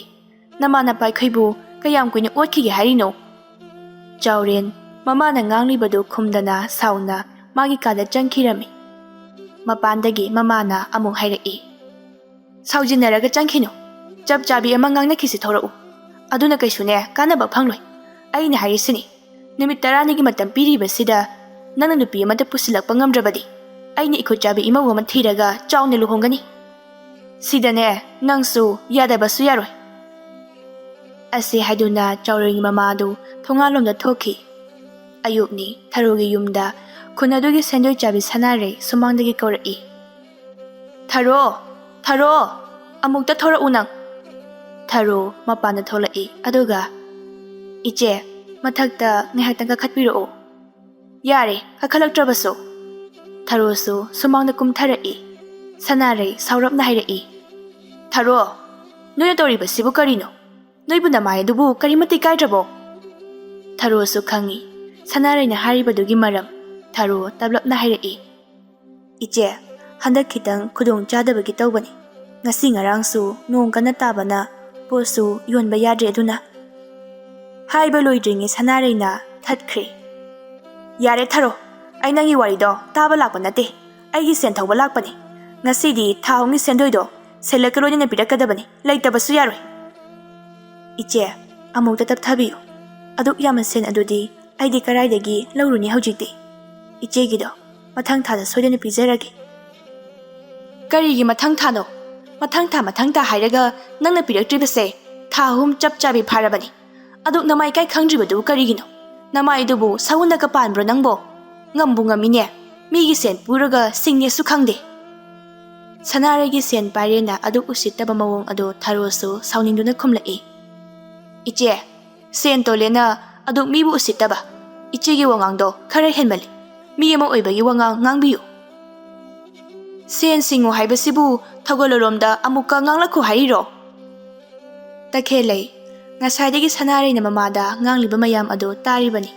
ꯅꯃꯥ ꯅꯄꯥ ꯑꯩꯈꯣꯏꯕꯨ ꯀꯌꯥꯝ ꯀꯨꯏꯅ ꯑꯣꯠꯈꯤꯒꯦ ꯍꯥꯏꯔꯤꯅꯣ?" ꯆꯥꯎꯔꯦꯟ ꯃꯃꯥꯅ ꯉꯥꯡꯂꯤꯕꯗꯨ ꯈꯨꯝꯗꯅ ꯁꯥꯎꯅ ꯃꯥꯒꯤ ꯀꯥꯗ ꯆꯪꯈꯤꯔꯝꯃꯤ꯫ ꯃꯄꯥꯟꯗꯒꯤ ꯃꯃꯥꯅ ꯑꯃꯨꯛ ꯍꯥꯏꯔꯛꯏ, "ꯁꯥꯎꯖꯤꯟꯅꯔꯒ ꯆꯪꯈꯤꯅꯨ꯫ ꯆꯞ ꯆꯥꯕꯤ ꯑꯃ ꯉꯥꯡꯅꯈꯤꯁꯤ ꯊꯣꯔꯛꯎ꯫ ꯑꯗꯨꯅ ꯀꯩꯁꯨꯅꯦ ꯀꯥꯟꯅꯕ ꯐꯪꯂꯣꯏ꯫ ꯑꯩꯅ ꯍꯥꯏꯔꯤꯁꯤꯅꯤ, ꯅꯨꯃꯤꯠ ꯇꯔꯥꯅꯤꯒꯤ ꯃꯇꯝ ꯄꯤꯔꯤꯕꯁꯤꯗ ꯅꯪꯅ ꯅꯨꯄꯤ ꯑꯃꯗ ꯄꯨꯁꯤꯜꯂꯛꯄ ꯉꯝꯗ꯭ꯔꯕꯗꯤ ꯑꯩꯅ ꯏꯈꯨꯠ ꯆꯥꯕꯤ ꯏꯃꯧ ꯑꯃ ꯊꯤꯔꯒ ꯆꯥꯎꯅ ꯂꯨꯍꯣꯡꯒꯅꯤ꯫ ꯁꯤꯗꯅꯦ ꯅꯪꯁꯨ ꯌꯥꯗꯕꯁꯨ ꯌꯥꯔꯣꯏ꯫" ꯑꯁꯤ ꯍꯥꯏꯗꯨꯅ ꯆꯥꯎꯔꯦꯟꯒꯤ ꯃꯃꯥꯗꯨ ꯊꯣꯡꯒꯥꯜꯂꯣꯝꯗ ꯊꯣꯛꯈꯤ꯫ ꯑꯌꯨꯛꯅꯤ꯫ ꯊꯔꯣꯒꯤ ꯌꯨꯝꯗ ꯈꯨꯟ ꯑꯗꯨꯒꯤ ꯁꯦꯟꯗꯣꯏ ꯆꯥꯕꯤ ꯁꯅꯥꯔꯩ ꯁꯨꯃꯥꯡꯗꯒꯤ ꯀꯧꯔꯛꯏ, "ꯊꯔꯣ, ꯊꯔꯣ, ꯑꯃꯨꯛꯇ ꯊꯣꯔꯛꯎ ꯅꯪ꯫" ꯊꯔꯣ ꯃꯄꯥꯟꯗ ꯊꯣꯛꯂꯛꯏ꯫ ꯑꯗꯨꯒ, "ꯏꯆꯦ, ꯃꯊꯛꯇ ꯉꯥꯏꯍꯥꯛꯇꯪ ꯀꯥꯈꯠꯄꯤꯔꯛꯑꯣ꯫" "ꯌꯥꯔꯦ, ꯀꯥꯈꯠꯂꯛꯇ꯭ꯔꯕꯁꯨ꯫" ꯊꯔꯣꯁꯨ ꯁꯨꯃꯥꯡꯗ ꯀꯨꯝꯊꯔꯛꯏ꯫ ꯁꯅꯥꯔꯩ ꯁꯥꯎꯔꯞꯅ ꯍꯥꯏꯔꯛꯏ, "ꯊꯔꯣ, ꯅꯣꯏꯅ ꯇꯧꯔꯤꯕꯁꯤꯕꯨ ꯀꯔꯤꯅꯣ? ꯅꯣꯏꯕꯨ ꯅꯃꯥꯏ ꯑꯗꯨꯕꯨ ꯀꯔꯤꯃꯠꯇ ꯏꯀꯥꯏꯗ꯭ꯔꯕꯣ?" ꯊꯔꯣꯁꯨ ꯈꯪꯏ ꯁꯅꯥꯔꯩꯅ ꯍꯥꯏꯔꯤꯕꯗꯨꯒꯤ ꯃꯔꯝ꯫ ꯊꯔꯣ ꯇꯞꯂꯞꯅ ꯍꯥꯏꯔꯛꯏ, "ꯏꯆꯦ, ꯍꯟꯗꯛ ꯈꯤꯇꯪ ꯈꯨꯗꯣꯡ ꯆꯥꯗꯕꯒꯤ ꯇꯧꯕꯅꯤ꯫ ꯉꯁꯤ ꯉꯔꯥꯡꯁꯨ ꯅꯣꯡ ꯀꯟꯅ ꯇꯥꯕꯅ ꯄꯣꯠꯁꯨ ꯌꯣꯟꯕ ꯌꯥꯗ꯭ꯔꯦ ꯑꯗꯨꯅ꯫" ꯍꯥꯏꯕ ꯂꯣꯏꯗ꯭ꯔꯤꯉꯩ ꯁꯅꯥꯔꯩꯅ ꯊꯠꯈ꯭ꯔꯦ꯫ "ꯌꯥꯔꯦ ꯊꯔꯣ, ꯑꯩ ꯅꯪꯒꯤ ꯋꯥꯔꯤꯗꯣ ꯇꯥꯕ ꯂꯥꯛꯄ ꯅꯠꯇꯦ, ꯑꯩꯒꯤ ꯁꯦꯟ ꯊꯧꯕ ꯂꯥꯛꯄꯅꯤ꯫ ꯉꯁꯤꯗꯤ ꯊꯥ ꯑꯍꯨꯝꯒꯤ ꯁꯦꯟꯗꯣꯏꯗꯣ ꯁꯦꯜꯂꯛꯀ ꯂꯣꯏꯅꯅ ꯄꯤꯔꯛꯀꯗꯕꯅꯤ, ꯂꯩꯇꯕꯁꯨ ꯌꯥꯔꯣꯏ꯫" "ꯏꯆꯦ, ꯑꯃꯨꯛꯇ ꯇꯞꯊꯕꯤꯌꯨ꯫ ꯑꯗꯨꯛ ꯌꯥꯝꯕ ꯁꯦꯟ ꯑꯗꯨꯗꯤ ꯑꯩꯗꯤ ꯀꯔꯥꯏꯗꯒꯤ ꯂꯧꯔꯨꯅꯤ ꯍꯧꯖꯤꯛꯇꯤ? ꯏꯆꯦꯒꯤꯗꯣ ꯃꯊꯪ ꯊꯥꯗ ꯁꯣꯏꯗꯅ ꯄꯤꯖꯔꯒꯦ꯫" "ꯀꯔꯤꯒꯤ ꯃꯊꯪ ꯊꯥꯅꯣ? ꯃꯊꯪ ꯊꯥ, ꯃꯊꯪ ꯊꯥ ꯍꯥꯏꯔꯒ ꯅꯪꯅ ꯄꯤꯔꯛꯇ꯭ꯔꯤꯕꯁꯦ ꯊꯥ ꯑꯍꯨꯝ ꯆꯞ ꯆꯥꯕꯤ ꯐꯥꯔꯕꯅꯤ꯫ ꯑꯗꯨꯛ ꯅꯃꯥꯏ ꯀꯥꯏ ꯈꯪꯗ꯭ꯔꯤꯕꯗꯨꯕꯨ ꯀꯔꯤꯒꯤꯅꯣ? ꯅꯃꯥꯏꯗꯨꯕꯨ ꯁꯒꯨꯟꯗꯒ ꯄꯥꯟꯕ꯭ꯔꯣ ꯅꯪꯕꯣ? ꯉꯝꯕꯨ ꯉꯝꯃꯤꯅꯦ꯫ ꯃꯤꯒꯤ ꯁꯦꯟ ꯄꯨꯔꯒ ꯁꯤꯡꯅꯦꯁꯨ ꯈꯪꯗꯦ꯫ ꯁꯅꯥꯔꯩꯒꯤ ꯁꯦꯟ ꯄꯥꯏꯔꯦꯅ ꯑꯗꯨꯛ ꯎꯁꯤꯠꯇꯕ ꯃꯑꯣꯡ ꯑꯗꯨ ꯊꯔꯣꯁꯨ ꯁꯥꯎꯅꯤꯡꯗꯨꯅ ꯈꯨꯝꯂꯛꯏ꯫ "ꯏꯆꯦ, ꯁꯦꯟ ꯇꯣꯜꯂꯦꯅ ꯑꯗꯨꯛ ꯃꯤꯕꯨ ꯎꯁꯤꯠꯇꯕ? ꯏꯆꯦꯒꯤ ꯋꯥꯉꯥꯡꯗꯣ ꯈꯔ ꯍꯦꯟꯃꯜꯂꯤ꯫ ꯃꯤ ꯑꯃ ꯑꯣꯏꯕꯒꯤ ꯋꯥꯉꯥꯡ ꯉꯥꯡꯕꯤꯌꯨ꯫ ꯁꯦꯟ ꯁꯤꯡꯉꯨ ꯍꯥꯏꯕꯁꯤꯕꯨ ꯊꯧꯒꯜꯂꯣꯟꯂꯣꯝꯗ ꯑꯃꯨꯛꯀ ꯉꯥꯡꯂꯛꯈꯣ ꯍꯥꯏꯔꯤꯔꯣ?" ꯇꯈꯦꯜꯂꯩ, ꯉꯁꯥꯏꯗꯒꯤ ꯁꯅꯥꯔꯩꯅ ꯃꯃꯥꯗ ꯉꯥꯡꯂꯤꯕ ꯃꯌꯥꯝ ꯑꯗꯨ ꯇꯥꯔꯤꯕꯅꯤ꯫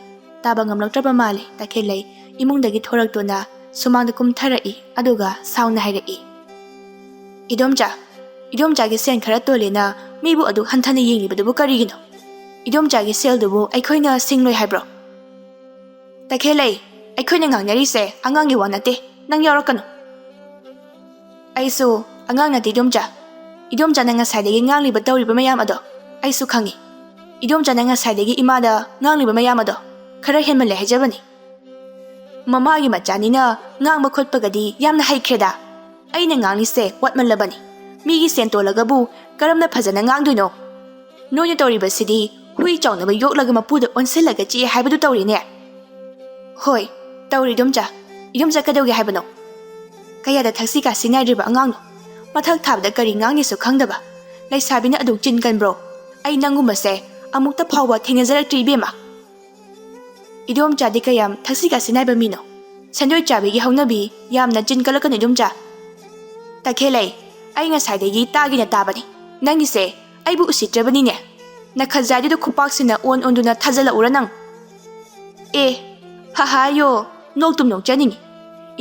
ꯇꯥꯕ ꯉꯝꯂꯛꯇ꯭ꯔꯕ ꯃꯥꯜꯂꯦ꯫ ꯇꯈꯦꯜꯂꯩ ꯏꯃꯨꯡꯗꯒꯤ ꯊꯣꯔꯛꯇꯨꯅ ꯁꯨꯃꯥꯡꯗ ꯀꯨꯝꯊꯔꯛꯏ, ꯑꯗꯨꯒ ꯁꯥꯎꯅ ꯍꯥꯏꯔꯛꯏ, "ꯏꯗꯣꯝꯆꯥ, ꯏꯗꯣꯝꯆꯥꯒꯤ ꯁꯦꯟ ꯈꯔ ꯇꯣꯜꯂꯦꯅ ꯃꯤꯕꯨ ꯑꯗꯨꯛ ꯍꯟꯊꯅ ꯌꯦꯡꯂꯤꯕꯗꯨꯕꯨ ꯀꯔꯤꯒꯤꯅꯣ? ꯏꯗꯣꯝꯆꯥꯒꯤ ꯁꯦꯜꯗꯨꯕꯨ ꯑꯩꯈꯣꯏꯅ ꯁꯤꯡꯂꯣꯏ ꯍꯥꯏꯕ꯭ꯔꯣ?" "ꯇꯈꯦꯜꯂꯩ, ꯑꯩꯈꯣꯏꯅ ꯉꯥꯡꯅꯔꯤꯁꯦ ꯑꯉꯥꯡꯒꯤ ꯋꯥ ꯅꯠꯇꯦ, ꯅꯪ ꯌꯥꯎꯔꯛꯀꯅꯨ꯫" "ꯑꯩꯁꯨ ꯑꯉꯥꯡ ꯅꯠꯇꯦ ꯏꯗꯣꯝꯆꯥ꯫ ꯏꯗꯣꯝꯆꯥꯅ ꯉꯁꯥꯏꯗꯒꯤ ꯉꯥꯡꯂꯤꯕ ꯇꯧꯔꯤꯕ ꯃꯌꯥꯝ ꯑꯗꯣ ꯑꯩꯁꯨ ꯈꯪꯉꯤ꯫ ꯏꯗꯣꯝꯆꯥꯅ ꯉꯁꯥꯏꯗꯒꯤ ꯏꯃꯥꯗ ꯉꯥꯡꯂꯤꯕ ꯃꯌꯥꯝ ꯑꯗꯣ ꯈꯔ ꯍꯦꯟꯃꯜꯂꯦ ꯍꯥꯏꯖꯕꯅꯤ꯫ ꯃꯃꯥꯒꯤ ꯃꯆꯥꯅꯤꯅ ꯉꯥꯡꯕ ꯈꯣꯠꯄꯒꯗꯤ ꯌꯥꯝꯅ ꯍꯩꯈ꯭ꯔꯦꯗ꯫ ꯑꯩꯅ ꯉꯥꯡꯂꯤꯁꯦ ꯋꯥꯠꯃꯜꯂꯕꯅꯤ꯫ ꯃꯤꯒꯤ ꯁꯦꯟ ꯇꯣꯜꯂꯒꯕꯨ ꯀꯔꯝꯅ ꯐꯖꯅ ꯉꯥꯡꯗꯣꯏꯅꯣ? ꯅꯣꯏꯅ ꯇꯧꯔꯤꯕꯁꯤꯗꯤ ꯍꯨꯏ ꯆꯥꯎꯅꯕ ꯌꯣꯛꯂꯒ ꯃꯄꯨꯗ ꯑꯣꯟꯁꯤꯜꯂꯒ ꯆꯤꯛꯑꯦ ꯍꯥꯏꯕꯗꯨ ꯇꯧꯔꯤꯅꯦ꯫ ꯍꯣꯏ, ꯇꯧꯔꯤ ꯏꯗꯣꯝꯆꯥ꯫ ꯏꯗꯣꯝꯆꯥ ꯀꯩꯗꯧꯒꯦ ꯍꯥꯏꯕꯅꯣ? ꯀꯌꯥꯗ ꯊꯛꯁꯤ ꯈꯥꯁꯤ ꯅꯥꯏꯗ꯭ꯔꯤꯕ ꯑꯉꯥꯡꯅꯣ? ꯃꯊꯛ ꯊꯥꯕꯗ ꯀꯔꯤ ꯉꯥꯡꯅꯤꯁꯨ ꯈꯪꯗꯕ꯫ ꯂꯩꯁꯥꯕꯤꯅ ꯑꯗꯨꯛ ꯆꯤꯟ ꯀꯟꯕ꯭ꯔꯣ? ꯑꯩ ꯅꯪꯒꯨꯝꯕꯁꯦ ꯑꯃꯨꯛꯇ ꯐꯥꯎꯕ ꯊꯦꯡꯅꯖꯔꯛꯇ꯭ꯔꯤ ꯏꯕꯦꯝꯃ꯫" "ꯏꯗꯣꯝꯆꯥꯗꯤ ꯀꯌꯥꯝ ꯊꯛꯁꯤ ꯈꯥꯁꯤ ꯅꯥꯏꯕ ꯃꯤꯅꯣ? ꯁꯦꯟꯗꯣꯏ ꯆꯥꯕꯤꯒꯤ ꯍꯧꯅꯕꯤ ꯌꯥꯝꯅ ꯆꯤꯟ ꯀꯜꯂꯛꯀꯅꯨ ꯏꯗꯣꯝꯆꯥ꯫" "ꯇꯈꯦꯜꯂꯩ, ꯑꯩ ꯉꯁꯥꯏꯗꯒꯤ ꯇꯥꯒꯦꯅ ꯇꯥꯕꯅꯤ꯫ ꯅꯪꯒꯤꯁꯦ ꯑꯩꯕꯨ ꯎꯁꯤꯠꯇ꯭ꯔꯕꯅꯤꯅꯦ꯫ ꯅꯈꯖꯥꯏꯗꯨꯗ ꯈꯨꯄꯥꯛꯁꯤꯅ ꯑꯣꯟ ꯑꯣꯟꯗꯨꯅ ꯊꯥꯖꯤꯜꯂꯛꯎꯔ ꯅꯪ?" "ꯑꯦ, ꯍꯍꯥꯌꯣ, ꯅꯣꯛꯇꯨꯝ ꯅꯣꯛꯆꯅꯤꯡꯉꯤ꯫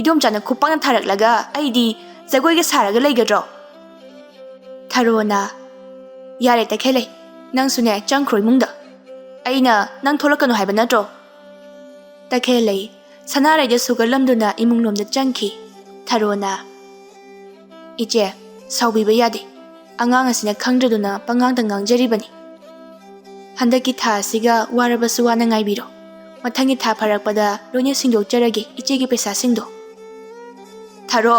ꯏꯗꯣꯝꯆꯥꯅ ꯈꯨꯄꯥꯛꯅ ꯊꯥꯔꯛꯂꯒ ꯑꯩꯗꯤ ꯖꯒꯣꯏꯒ ꯁꯥꯔꯒ ꯂꯩꯒꯗ꯭ꯔꯣ?" ꯊꯔꯣꯅ, "ꯌꯥꯔꯦ ꯇꯈꯦꯜꯂꯩ, ꯅꯪꯁꯨꯅꯦ ꯆꯪꯈ꯭ꯔꯣ ꯏꯃꯨꯡꯗ꯫ ꯑꯩꯅ ꯅꯪ ꯊꯣꯛꯂꯛꯀꯅꯨ ꯍꯥꯏꯕ ꯅꯠꯇ꯭ꯔꯣ?" ꯇꯈꯦꯜꯂꯩ ꯁꯅꯥꯔꯩꯗ ꯁꯨꯒꯠꯂꯝꯗꯨꯅ ꯏꯃꯨꯡꯂꯣꯝꯗ ꯆꯪꯈꯤ꯫ ꯊꯔꯣꯅ, "ꯏꯆꯦ, ꯁꯥꯎꯕꯤꯕ ꯌꯥꯗꯦ꯫ ꯑꯉꯥꯡ ꯑꯁꯤꯅ ꯈꯪꯗ꯭ꯔꯗꯨꯅ ꯄꯉꯥꯡꯗ ꯉꯥꯡꯖꯔꯤꯕꯅꯤ꯫ ꯍꯟꯗꯛꯀꯤ ꯊꯥ ꯑꯁꯤꯒ ꯋꯥꯔꯕꯁꯨ ꯋꯥꯅ ꯉꯥꯏꯕꯤꯔꯣ꯫ ꯃꯊꯪꯒꯤ ꯊꯥ ꯐꯔꯛꯄꯗ ꯂꯣꯏꯅ ꯁꯤꯡꯗꯣꯛꯆꯔꯒꯦ ꯏꯆꯦꯒꯤ ꯄꯩꯁꯥꯁꯤꯡꯗꯣ꯫" "ꯊꯔꯣ,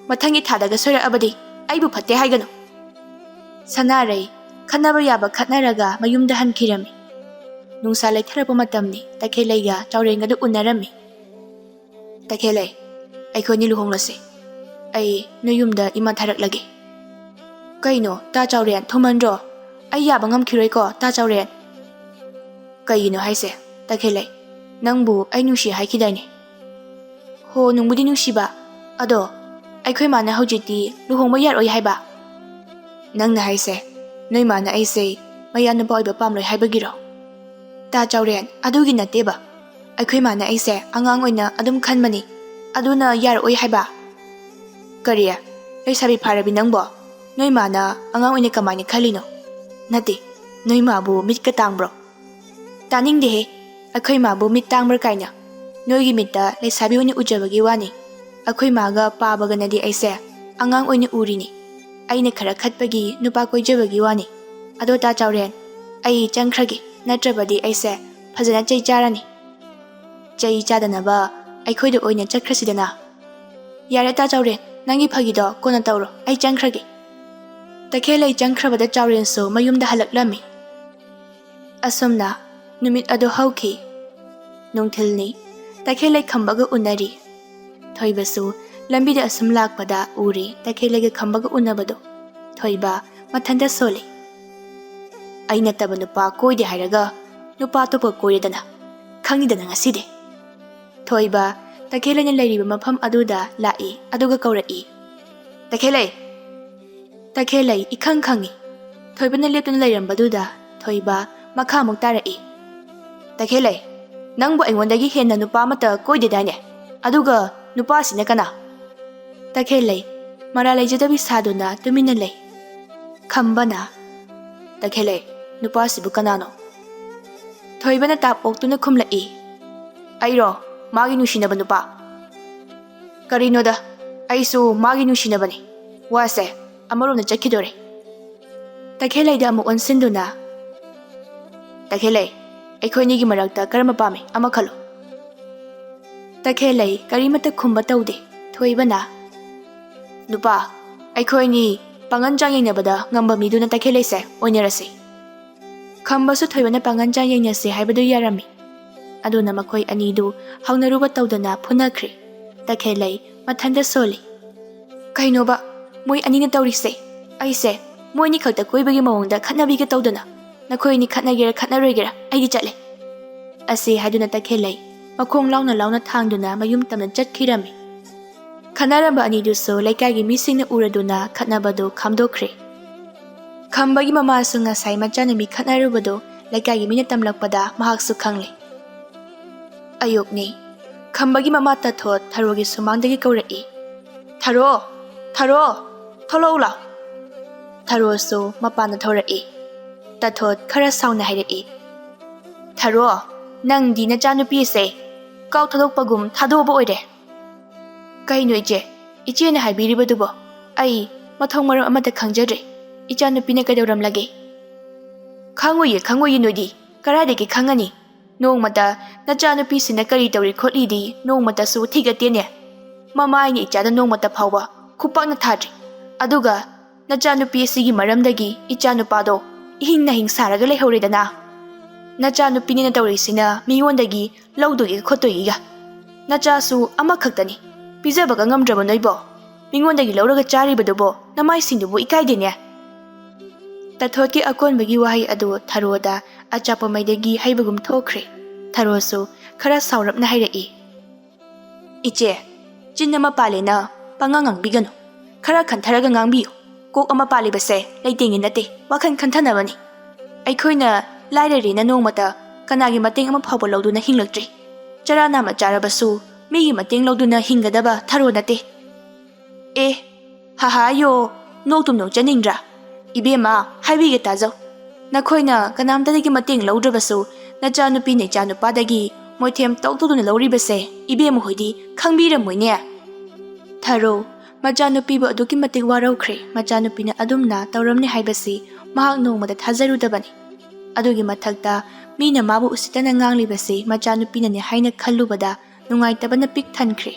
ꯃꯊꯪꯒꯤ ꯊꯥꯗꯒ ꯁꯣꯏꯔꯛꯑꯕꯗꯤ ꯑꯩꯕꯨ ꯐꯠꯇꯦ ꯍꯥꯏꯒꯅꯨ꯫" ꯁꯅꯥꯔꯩ, ꯈꯠꯅꯕ ꯌꯥꯕ ꯈꯠꯅꯔꯒ ꯃꯌꯨꯝꯗ ꯍꯟꯈꯤꯔꯝꯃꯤ꯫ ꯅꯨꯡꯁꯥ ꯂꯩꯊꯔꯛꯄ ꯃꯇꯝꯅꯤ꯫ ꯇꯈꯦꯜꯂꯩꯒ ꯆꯥꯎꯔꯦꯟꯒꯗꯨ ꯎꯅꯔꯝꯃꯤ꯫ "ꯇꯈꯦꯜꯂꯩ, ꯑꯩꯈꯣꯏꯅꯤ ꯂꯨꯍꯣꯡꯂꯁꯤ꯫ ꯑꯩ ꯅꯣꯏ ꯌꯨꯝꯗ ꯏꯃꯥ ꯊꯥꯔꯛꯂꯒꯦ꯫" "ꯀꯩꯅꯣ ꯇꯥ ꯆꯥꯎꯔꯦꯟ, ꯊꯨꯃꯟꯗ꯭ꯔꯣ? ꯑꯩ ꯌꯥꯕ ꯉꯝꯈꯤꯔꯣꯏꯀꯣ ꯇꯥ ꯆꯥꯎꯔꯦꯟ꯫" "ꯀꯩꯒꯤꯅꯣ ꯍꯥꯏꯁꯦ ꯇꯈꯦꯜꯂꯩ? ꯅꯪꯕꯨ ꯑꯩ ꯅꯨꯡꯁꯤ ꯍꯥꯏꯈꯤꯗꯥꯏꯅꯦ?" "ꯍꯣ, ꯅꯨꯡꯕꯨꯗꯤ ꯅꯨꯡꯁꯤꯕ꯫ ꯑꯗꯣ ꯑꯩꯈꯣꯏ ꯃꯥꯅ ꯍꯧꯖꯤꯛꯇꯤ ꯂꯨꯍꯣꯡꯕ ꯌꯥꯔꯣꯏ ꯍꯥꯏꯕ?" "ꯅꯪꯅ ꯍꯥꯏꯁꯦ ꯅꯣꯏ ꯃꯥꯅ ꯑꯩꯁꯦ ꯃꯌꯥ ꯅꯨꯄꯥ ꯑꯣꯏꯕ ꯄꯥꯝꯂꯣꯏ ꯍꯥꯏꯕꯒꯤꯔꯣ?" "ꯇꯥ ꯆꯥꯎꯔꯦꯟ, ꯑꯗꯨꯒꯤ ꯅꯠꯇꯦꯕ꯫ ꯑꯩꯈꯣꯏ ꯃꯥꯅ ꯑꯩꯁꯦ ꯑꯉꯥꯡ ꯑꯣꯏꯅ ꯑꯗꯨꯝ ꯈꯟꯕꯅꯤ, ꯑꯗꯨꯅ ꯌꯥꯔꯛꯑꯣꯏ ꯍꯥꯏꯕ꯫" "ꯀꯔꯤ? ꯂꯩꯁꯥꯕꯤ ꯐꯥꯔꯕꯤ ꯅꯪꯕꯣ? ꯅꯣꯏ ꯃꯥꯅ ꯑꯉꯥꯡ ꯑꯣꯏꯅ ꯀꯃꯥꯏꯅ ꯈꯜꯂꯤꯅꯣ? ꯅꯠꯇꯦ, ꯅꯣꯏ ꯃꯥꯕꯨ ꯃꯤꯠꯀ ꯇꯥꯡꯕ꯭ꯔꯣ?" "ꯇꯥꯅꯤꯡꯗꯦꯍꯦ꯫ ꯑꯩꯈꯣꯏ ꯃꯥꯕꯨ ꯃꯤꯠ ꯇꯥꯡꯕ꯭ꯔꯥ ꯀꯥꯏꯅ꯫ ꯅꯣꯏꯒꯤ ꯃꯤꯠꯇ ꯂꯩꯁꯥꯕꯤ ꯑꯣꯏꯅ ꯎꯖꯕꯒꯤ ꯋꯥꯅꯤ꯫ ꯑꯩꯈꯣꯏ ꯃꯥꯒ ꯄꯥꯕꯒꯅꯗꯤ ꯑꯩꯁꯦ ꯑꯉꯥꯡ ꯑꯣꯏꯅ ꯎꯔꯤꯅꯤ꯫ ꯑꯩꯅ ꯈꯔ ꯈꯠꯄꯒꯤ ꯅꯨꯄꯥ ꯀꯣꯏꯖꯕꯒꯤ ꯋꯥꯅꯤ꯫ ꯑꯗꯣ ꯇꯥ ꯆꯥꯎꯔꯦꯟ, ꯑꯩ ꯆꯪꯈ꯭ꯔꯒꯦ, ꯅꯠꯇ꯭ꯔꯕꯗꯤ ꯑꯩꯁꯦ ꯐꯖꯅ ꯆꯩ ꯆꯥꯔꯅꯤ꯫ ꯆꯩ ꯆꯥꯗꯅꯕ ꯑꯩꯈꯣꯏꯗ ꯑꯣꯏꯅ ꯆꯠꯈ꯭ꯔꯁꯤꯗꯅ꯫" "ꯌꯥꯔꯦ ꯇꯥ ꯆꯥꯎꯔꯦꯟ, ꯅꯪꯒꯤ ꯐꯥꯒꯤꯗꯣ ꯀꯣꯟꯅ ꯇꯧꯔꯣ, ꯑꯩ ꯆꯪꯈ꯭ꯔꯒꯦ꯫" ꯇꯈꯦꯜꯂꯩ ꯆꯪꯈ꯭ꯔꯕꯗ ꯆꯥꯎꯔꯦꯟꯁꯨ ꯃꯌꯨꯝꯗ ꯍꯜꯂꯛꯂꯝꯃꯤ꯫ ꯑꯁꯨꯝꯅ ꯅꯨꯃꯤꯠ ꯑꯗꯨ ꯍꯧꯈꯤ꯫ ꯅꯨꯡꯊꯤꯜꯅꯤ꯫ ꯇꯈꯦꯜꯂꯩ ꯈꯝꯕꯒ ꯎꯅꯔꯤ꯫ ꯊꯣꯏꯕꯁꯨ ꯂꯝꯕꯤꯗ ꯑꯁꯨꯝ ꯂꯥꯛꯄꯗ ꯎꯔꯦ ꯇꯈꯦꯜꯂꯩꯒ ꯈꯝꯕꯒ ꯎꯅꯕꯗꯣ꯫ ꯊꯣꯏꯕ ꯃꯊꯟꯇ ꯁꯣꯜꯂꯤ꯫ "ꯑꯩ ꯅꯠꯇꯕ ꯅꯨꯄꯥ ꯀꯣꯏꯗꯦ ꯍꯥꯏꯔꯒ ꯅꯨꯄꯥ ꯑꯇꯣꯞꯄ ꯀꯣꯏꯔꯦꯗꯅ, ꯈꯪꯉꯤꯗꯅ ꯉꯁꯤꯗꯤ꯫" ꯊꯣꯏꯕ ꯇꯈꯦꯜꯂꯩꯅ ꯂꯩꯔꯤꯕ ꯃꯐꯝ ꯑꯗꯨꯗ ꯂꯥꯛꯏ, ꯑꯗꯨꯒ ꯀꯧꯔꯛꯏ, "ꯇꯈꯦꯜꯂꯩ!" ꯇꯈꯦꯜꯂꯩ ꯏꯈꯪ ꯈꯪꯉꯤ꯫ ꯊꯣꯏꯕꯅ ꯂꯦꯞꯇꯨꯅ ꯂꯩꯔꯝꯕꯗꯨꯗ ꯊꯣꯏꯕ ꯃꯈꯥ ꯑꯃꯨꯛ ꯇꯥꯔꯛꯏ, "ꯇꯈꯦꯜꯂꯩ, ꯅꯪꯕꯨ ꯑꯩꯉꯣꯟꯗꯒꯤ ꯍꯦꯟꯅ ꯅꯨꯄꯥ ꯑꯃꯠꯇ ꯀꯣꯏꯗꯦꯗꯥꯏꯅꯦ? ꯑꯗꯨꯒ ꯅꯨꯄꯥꯁꯤꯅ ꯀꯅꯥ?" ꯇꯈꯦꯜꯂꯩ ꯃꯔꯥꯜ ꯂꯩꯖꯗꯕꯤ ꯁꯥꯗꯨꯅ ꯇꯨꯃꯤꯟꯅ ꯂꯩ꯫ ꯈꯝꯕꯅ, "ꯇꯈꯦꯜꯂꯩ, ꯅꯨꯄꯥꯁꯤꯕꯨ ꯀꯅꯥꯅꯣ?" ꯊꯣꯏꯕꯅ ꯇꯥꯞ ꯑꯣꯛꯇꯨꯅ ꯈꯨꯝꯂꯛꯏ, "ꯑꯩꯔꯣ? ꯃꯥꯒꯤ ꯅꯨꯡꯁꯤꯅꯕ ꯅꯨꯄꯥ꯫" "ꯀꯔꯤꯅꯣꯗ, ꯑꯩꯁꯨ ꯃꯥꯒꯤ ꯅꯨꯡꯁꯤꯅꯕꯅꯤ꯫ ꯋꯥꯁꯦ ꯑꯃꯔꯣꯝꯗ ꯆꯠꯈꯤꯗꯣꯔꯦ꯫" ꯇꯈꯦꯜꯂꯩꯗ ꯑꯃꯨꯛ ꯑꯣꯟꯁꯤꯟꯗꯨꯅ, "ꯇꯈꯦꯜꯂꯩ, ꯑꯩꯈꯣꯏꯅꯤꯒꯤ ꯃꯔꯛꯇ ꯀꯔꯝꯕ ꯄꯥꯝꯃꯤ? ꯑꯃ ꯈꯜꯂꯨ꯫" ꯇꯈꯦꯜꯂꯩ ꯀꯔꯤꯃꯠꯇ ꯈꯨꯝꯕ ꯇꯧꯗꯦ꯫ ꯊꯣꯏꯕꯅ, "ꯅꯨꯄꯥ, ꯑꯩꯈꯣꯏꯅꯤ ꯄꯥꯡꯒꯟ ꯆꯥꯡ ꯌꯦꯡꯅꯕꯗ ꯉꯝꯕ ꯃꯤꯗꯨꯅ ꯇꯈꯦꯜꯂꯩꯁꯦ ꯑꯣꯏꯅꯔꯁꯤ꯫ ꯈꯝꯕꯁꯨ ꯊꯣꯏꯕꯅ ꯄꯥꯡꯒꯟ ꯆꯥꯡ ꯌꯦꯡꯅꯁꯤ ꯍꯥꯏꯕꯗꯨ ꯌꯥꯔꯝꯃꯤ꯫ ꯑꯗꯨꯅ ꯃꯈꯣꯏ ꯑꯅꯤꯗꯨ ꯍꯧꯅꯔꯨꯕ ꯇꯧꯗꯅ ꯐꯨꯅꯈ꯭ꯔꯦ꯫ ꯇꯈꯦꯜꯂꯩ ꯃꯊꯟꯇ ꯁꯣꯜꯂꯤ꯫ "ꯀꯩꯅꯣꯕ ꯃꯣꯏ ꯑꯅꯤꯅ ꯇꯧꯔꯤꯁꯦ? ꯑꯩꯁꯦ ꯃꯣꯏ ꯑꯅꯤ ꯈꯛꯇ ꯀꯣꯏꯕꯒꯤ ꯃꯑꯣꯡꯗ ꯈꯠꯅꯕꯤꯒ ꯇꯧꯗꯅ, ꯅꯈꯣꯏ ꯑꯅꯤ ꯈꯠꯅꯒꯦꯔꯥ ꯈꯠꯅꯔꯣꯏꯒꯦꯔꯥ ꯑꯩꯗꯤ ꯆꯠꯂꯦ" ꯑꯁꯤ ꯍꯥꯏꯗꯨꯅ ꯇꯈꯦꯜꯂꯩ ꯃꯈꯣꯡ ꯂꯥꯎꯅ ꯂꯥꯎꯅ ꯊꯥꯡꯗꯨꯅ ꯃꯌꯨꯝ ꯇꯝꯅ ꯆꯠꯈꯤꯔꯝꯃꯤ꯫ ꯈꯠꯅꯔꯝꯕ ꯑꯅꯤꯗꯨꯁꯨ ꯂꯩꯀꯥꯏꯒꯤ ꯃꯤꯁꯤꯡꯅ ꯎꯔꯗꯨꯅ ꯈꯠꯅꯕꯗꯨ ꯈꯥꯝꯗꯣꯛꯈ꯭ꯔꯦ꯫ ꯈꯝꯕꯒꯤ ꯃꯃꯥꯁꯨ ꯉꯁꯥꯏ ꯃꯆꯥꯅꯨꯄꯤ ꯈꯠꯅꯔꯨꯕꯗꯨ ꯂꯩꯀꯥꯏꯒꯤ ꯃꯤꯅ ꯇꯝꯂꯛꯄꯗ ꯃꯍꯥꯛꯁꯨ ꯈꯪꯂꯦ꯫ ꯑꯌꯨꯛꯅꯤ꯫ ꯈꯝꯕꯒꯤ ꯃꯃꯥ ꯇꯥꯊꯣꯠ ꯊꯔꯣꯒꯤ ꯁꯨꯃꯥꯡꯗꯒꯤ ꯀꯧꯔꯛꯏ, "ꯊꯔꯣ! ꯊꯔꯣ! ꯊꯣꯛꯂꯛꯎ ꯂꯥꯎ!" ꯊꯔꯣꯁꯨ ꯃꯄꯥꯟꯗ ꯊꯣꯔꯛꯏ꯫ ꯇꯥꯊꯣꯠ ꯈꯔ ꯁꯥꯎꯅ ꯍꯥꯏꯔꯛꯏ, "ꯊꯔꯣ, ꯅꯪꯗꯤ ꯅꯆꯥꯅꯨꯄꯤꯁꯦ ꯀꯥꯎ ꯊꯥꯗꯣꯛꯄꯒꯨꯝ ꯊꯥꯗꯣꯛꯑꯕ ꯑꯣꯏꯔꯦ꯫ ꯀꯩꯅꯣ ꯏꯆꯦ, ꯏꯆꯦꯅ ꯍꯥꯏꯕꯤꯔꯤꯕꯗꯨꯕꯣ? ꯑꯩ ꯃꯊꯣꯡ ꯃꯔꯝ ꯑꯃꯠꯇ ꯈꯪꯖꯗ꯭ꯔꯦ꯫ ꯏꯆꯥꯅꯨꯄꯤꯅ ꯀꯩꯗꯧꯔꯝꯂꯒꯦ?" "ꯈꯪꯉꯣꯏꯌꯦ, ꯈꯪꯉꯣꯏꯌꯦ ꯅꯣꯏꯗꯤ꯫ ꯀꯗꯥꯏꯗꯒꯤ ꯈꯪꯉꯅꯤ? ꯅꯣꯡꯃꯇ ꯅꯆꯥꯅꯨꯄꯤꯁꯤꯅ ꯀꯔꯤ ꯇꯧꯔꯤ ꯈꯣꯠꯂꯤꯗꯤ ꯅꯣꯡꯃꯇꯁꯨ ꯊꯤꯒꯠꯇꯦꯅꯦ꯫ ꯃꯃꯥ ꯑꯩꯅ ꯏꯆꯥꯗ ꯅꯣꯡꯃꯇ ꯐꯥꯎꯕ ꯈꯨꯄꯥꯛꯅ ꯊꯥꯗ꯭ꯔꯤ꯫ ꯑꯗꯨꯒ ꯅꯆꯥꯅꯨꯄꯤ ꯑꯁꯤꯒꯤ ꯃꯔꯝꯗꯒꯤ ꯏꯆꯥꯅꯨꯄꯥꯗꯣ ꯏꯍꯤꯡ ꯅꯥꯍꯤꯡ ꯁꯥꯔꯒ ꯂꯩꯍꯧꯔꯦꯗꯅ꯫ ꯅꯆꯥꯅꯨꯄꯤꯅꯤꯅ ꯇꯧꯔꯤꯁꯤꯅ ꯃꯤꯉꯣꯟꯗꯒꯤ ꯂꯧꯗꯣꯏꯒꯤ ꯈꯣꯠꯇꯣꯏꯒꯤꯒ꯫ ꯅꯆꯥꯁꯨ ꯑꯃꯈꯛꯇꯅꯤ, ꯄꯤꯖꯕꯒ ꯉꯝꯗ꯭ꯔꯕ ꯅꯣꯏꯕꯣ? ꯃꯤꯉꯣꯟꯗꯒꯤ ꯂꯧꯔꯒ ꯆꯥꯔꯤꯕꯗꯨꯕꯣ ꯅꯃꯥꯏꯁꯤꯡꯗꯨꯕꯨ ꯏꯀꯥꯏꯗꯦꯅꯦ?" ꯇꯥꯊꯣꯠꯀꯤ ꯑꯀꯣꯟꯕꯒꯤ ꯋꯥꯍꯩ ꯑꯗꯨ ꯊꯔꯣꯗ ꯑꯆꯥꯄꯣꯠ ꯃꯩꯗꯒꯤ ꯍꯩꯕꯒꯨꯝ ꯊꯣꯛꯈ꯭ꯔꯦ꯫ ꯊꯔꯣꯁꯨ ꯈꯔ ꯁꯥꯎꯔꯞꯅ ꯍꯥꯏꯔꯛꯏ, "ꯏꯆꯦ, ꯆꯤꯟ ꯑꯃ ꯄꯥꯜꯂꯦꯅ ꯄꯉꯥꯡ ꯉꯥꯡꯕꯤꯒꯅꯨ꯫ ꯈꯔ ꯈꯟꯊꯔꯒ ꯉꯥꯡꯕꯤꯌꯨ꯫ ꯀꯣꯛ ꯑꯃ ꯄꯥꯜꯂꯤꯕꯁꯦ ꯂꯩꯇꯦꯡꯒꯤ ꯅꯠꯇꯦ, ꯋꯥꯈꯜ ꯈꯟꯊꯅꯕꯅꯤ꯫ ꯑꯩꯈꯣꯏꯅ ꯂꯥꯏꯔꯔꯦꯅ ꯅꯣꯡꯃꯇ ꯀꯅꯥꯒꯤ ꯃꯇꯦꯡ ꯑꯃ ꯐꯥꯎꯕ ꯂꯧꯗꯨꯅ ꯍꯤꯡꯂꯛꯇ꯭ꯔꯤ꯫ ꯆꯔꯥ ꯅꯥꯝꯃ ꯆꯥꯔꯕꯁꯨ ꯃꯤꯒꯤ ꯃꯇꯦꯡ ꯂꯧꯗꯨꯅ ꯍꯤꯡꯒꯗꯕ ꯊꯔꯣ ꯅꯠꯇꯦ꯫" "ꯑꯦ, ꯍꯥꯍꯥ ꯌꯣ, ꯅꯣꯛꯇꯨꯝ ꯅꯣꯛꯆꯅꯤꯡꯗ꯭ꯔꯥ? ꯏꯕꯦꯝꯃ, ꯍꯥꯏꯕꯤꯒꯦ ꯇꯥꯖꯧ꯫ ꯅꯈꯣꯏꯅ ꯀꯅꯥꯝꯇꯗꯒꯤ ꯃꯇꯦꯡ ꯂꯧꯗ꯭ꯔꯕꯁꯨ, ꯅꯆꯥꯅꯨꯄꯤ ꯅꯆꯥꯅꯨꯄꯥꯗꯒꯤ ꯃꯣꯏꯊꯦꯝ ꯇꯧ ꯇꯧꯗꯨꯅ ꯂꯧꯔꯤꯕꯁꯦ ꯏꯕꯦꯝꯃ ꯍꯣꯏꯗꯤ ꯈꯪꯕꯤꯔꯝꯃꯣꯏꯅꯦ꯫" ꯊꯔꯣ, ꯃꯆꯥꯅꯨꯄꯤꯕꯨ ꯑꯗꯨꯛꯀꯤ ꯃꯇꯤꯛ ꯋꯥꯔꯧꯈ꯭ꯔꯦ꯫ ꯃꯆꯥꯅꯨꯄꯤꯅ ꯑꯗꯨꯝꯅ ꯇꯧꯔꯝꯅꯤ ꯍꯥꯏꯕꯁꯤ ꯃꯍꯥꯛ ꯅꯣꯡꯃꯗ ꯊꯥꯖꯔꯨꯗꯕꯅꯤ꯫ ꯑꯗꯨꯒꯤ ꯃꯊꯛꯇ ꯃꯤꯅ ꯃꯥꯕꯨ ꯎꯁꯤꯠꯇꯅ ꯉꯥꯡꯂꯤꯕꯁꯤ ꯃꯆꯥꯅꯨꯄꯤꯅꯅꯤ ꯍꯥꯏꯅ ꯈꯜꯂꯨꯕꯗ ꯅꯨꯡꯉꯥꯏꯇꯕꯅ ꯄꯤꯛ ꯊꯟꯈ꯭ꯔꯦ꯫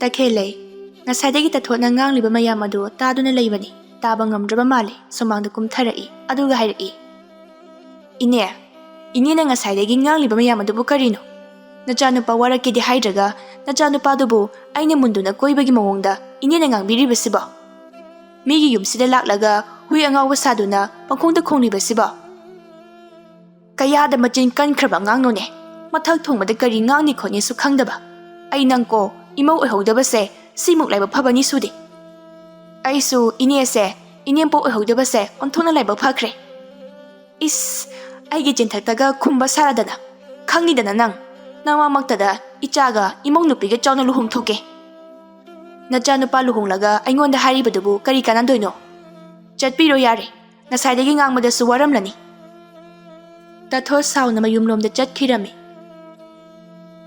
ꯇꯈꯦꯜꯂꯩ, ꯉꯁꯥꯏꯗꯒꯤ ꯇꯥꯊꯣꯠꯅ ꯉꯥꯡꯂꯤꯕ ꯃꯌꯥꯝ ꯑꯗꯨ ꯇꯥꯗꯨꯅ ꯂꯩꯕꯅꯤ꯫ ꯇꯥꯕ ꯉꯝꯗ꯭ꯔꯕ ꯃꯥꯜꯂꯦ꯫ ꯁꯨꯃꯥꯡꯗ ꯀꯨꯝꯊꯔꯛꯏ꯫ ꯑꯗꯨꯒ ꯍꯥꯏꯔꯛꯏ, "ꯏꯅꯦ, ꯏꯅꯦꯅ ꯉꯁꯥꯏꯗꯒꯤ ꯉꯥꯡꯂꯤꯕ ꯃꯌꯥꯝ ꯑꯗꯨꯕꯨ ꯀꯔꯤꯅꯣ? ꯅꯆꯥꯅꯨꯄꯥ ꯋꯥꯔꯛꯀꯦꯗꯤ ꯍꯥꯏꯗ꯭ꯔꯒ ꯅꯆꯥꯅꯨꯄꯥꯗꯨꯕꯨ ꯑꯩꯅ ꯃꯨꯟꯗꯨꯅ ꯀꯣꯏꯕꯒꯤ ꯃꯑꯣꯡꯗ ꯏꯅꯦꯅ ꯉꯥꯡꯕꯤꯔꯤꯕꯁꯤꯕꯣ? ꯃꯤꯒꯤ ꯌꯨꯝꯁꯤꯗ ꯂꯥꯛꯂꯒ ꯍꯨꯏ ꯑꯉꯥꯎꯕ ꯁꯥꯗꯨꯅ ꯄꯪꯈꯣꯡꯗ ꯈꯣꯡꯂꯤꯕꯁꯤꯕꯣ?" "ꯀꯌꯥꯗ ꯃꯆꯤꯟ ꯀꯟꯈ꯭ꯔꯕ ꯑꯉꯥꯡꯅꯣꯅꯦ꯫ ꯃꯊꯛ ꯊꯣꯡꯕꯗ ꯀꯔꯤ ꯉꯥꯡꯅꯤ ꯈꯣꯠꯅꯤꯁꯨ ꯈꯪꯗꯕ꯫ ꯑꯩ ꯅꯪꯀꯣ, ꯏꯃꯧ ꯑꯣꯏꯍꯧꯗꯕꯁꯦ ꯁꯤꯃꯨꯛ ꯂꯥꯏꯕꯛ ꯐꯕꯅꯤ ꯁꯨꯗꯦ꯫ ꯑꯩꯁꯨ ꯏꯅꯦꯁꯦ, ꯏꯅꯦꯝꯄꯣꯛ ꯑꯣꯏꯍꯧꯗꯕꯁꯦ ꯑꯣꯟꯊꯣꯛꯅ ꯂꯥꯏꯕꯛ ꯐꯈ꯭ꯔꯦ꯫ ꯏꯁ, ꯑꯩꯒꯤ ꯆꯤꯟꯊꯛꯇꯒ ꯈꯨꯝꯕ ꯁꯥꯔꯗꯅ꯫ ꯈꯪꯉꯤꯗꯅ ꯅꯪ, ꯅꯃꯥꯃꯛꯇꯗ ꯏꯆꯥꯒ ꯏꯃꯧ ꯅꯨꯄꯤꯒ ꯆꯥꯎꯅ ꯂꯨꯍꯣꯡꯊꯣꯛꯀꯦ꯫ ꯅꯆꯥꯅꯨꯄꯥ ꯂꯨꯍꯣꯡꯂꯒ ꯑꯩꯉꯣꯟꯗ ꯍꯥꯏꯔꯤꯕꯗꯨꯕꯨ ꯀꯔꯤ ꯀꯥꯟꯅꯗꯣꯏꯅꯣ? ꯆꯠꯄꯤꯔꯣ ꯌꯥꯔꯦ, ꯉꯁꯥꯏꯗꯒꯤ ꯉꯥꯡꯕꯗꯁꯨ ꯋꯥꯔꯝꯂꯅꯤ꯫" ꯇꯥꯊꯣꯠ ꯁꯥꯎꯅ ꯃꯌꯨꯝꯂꯣꯝꯗ ꯆꯠꯈꯤꯔꯝꯃꯤ꯫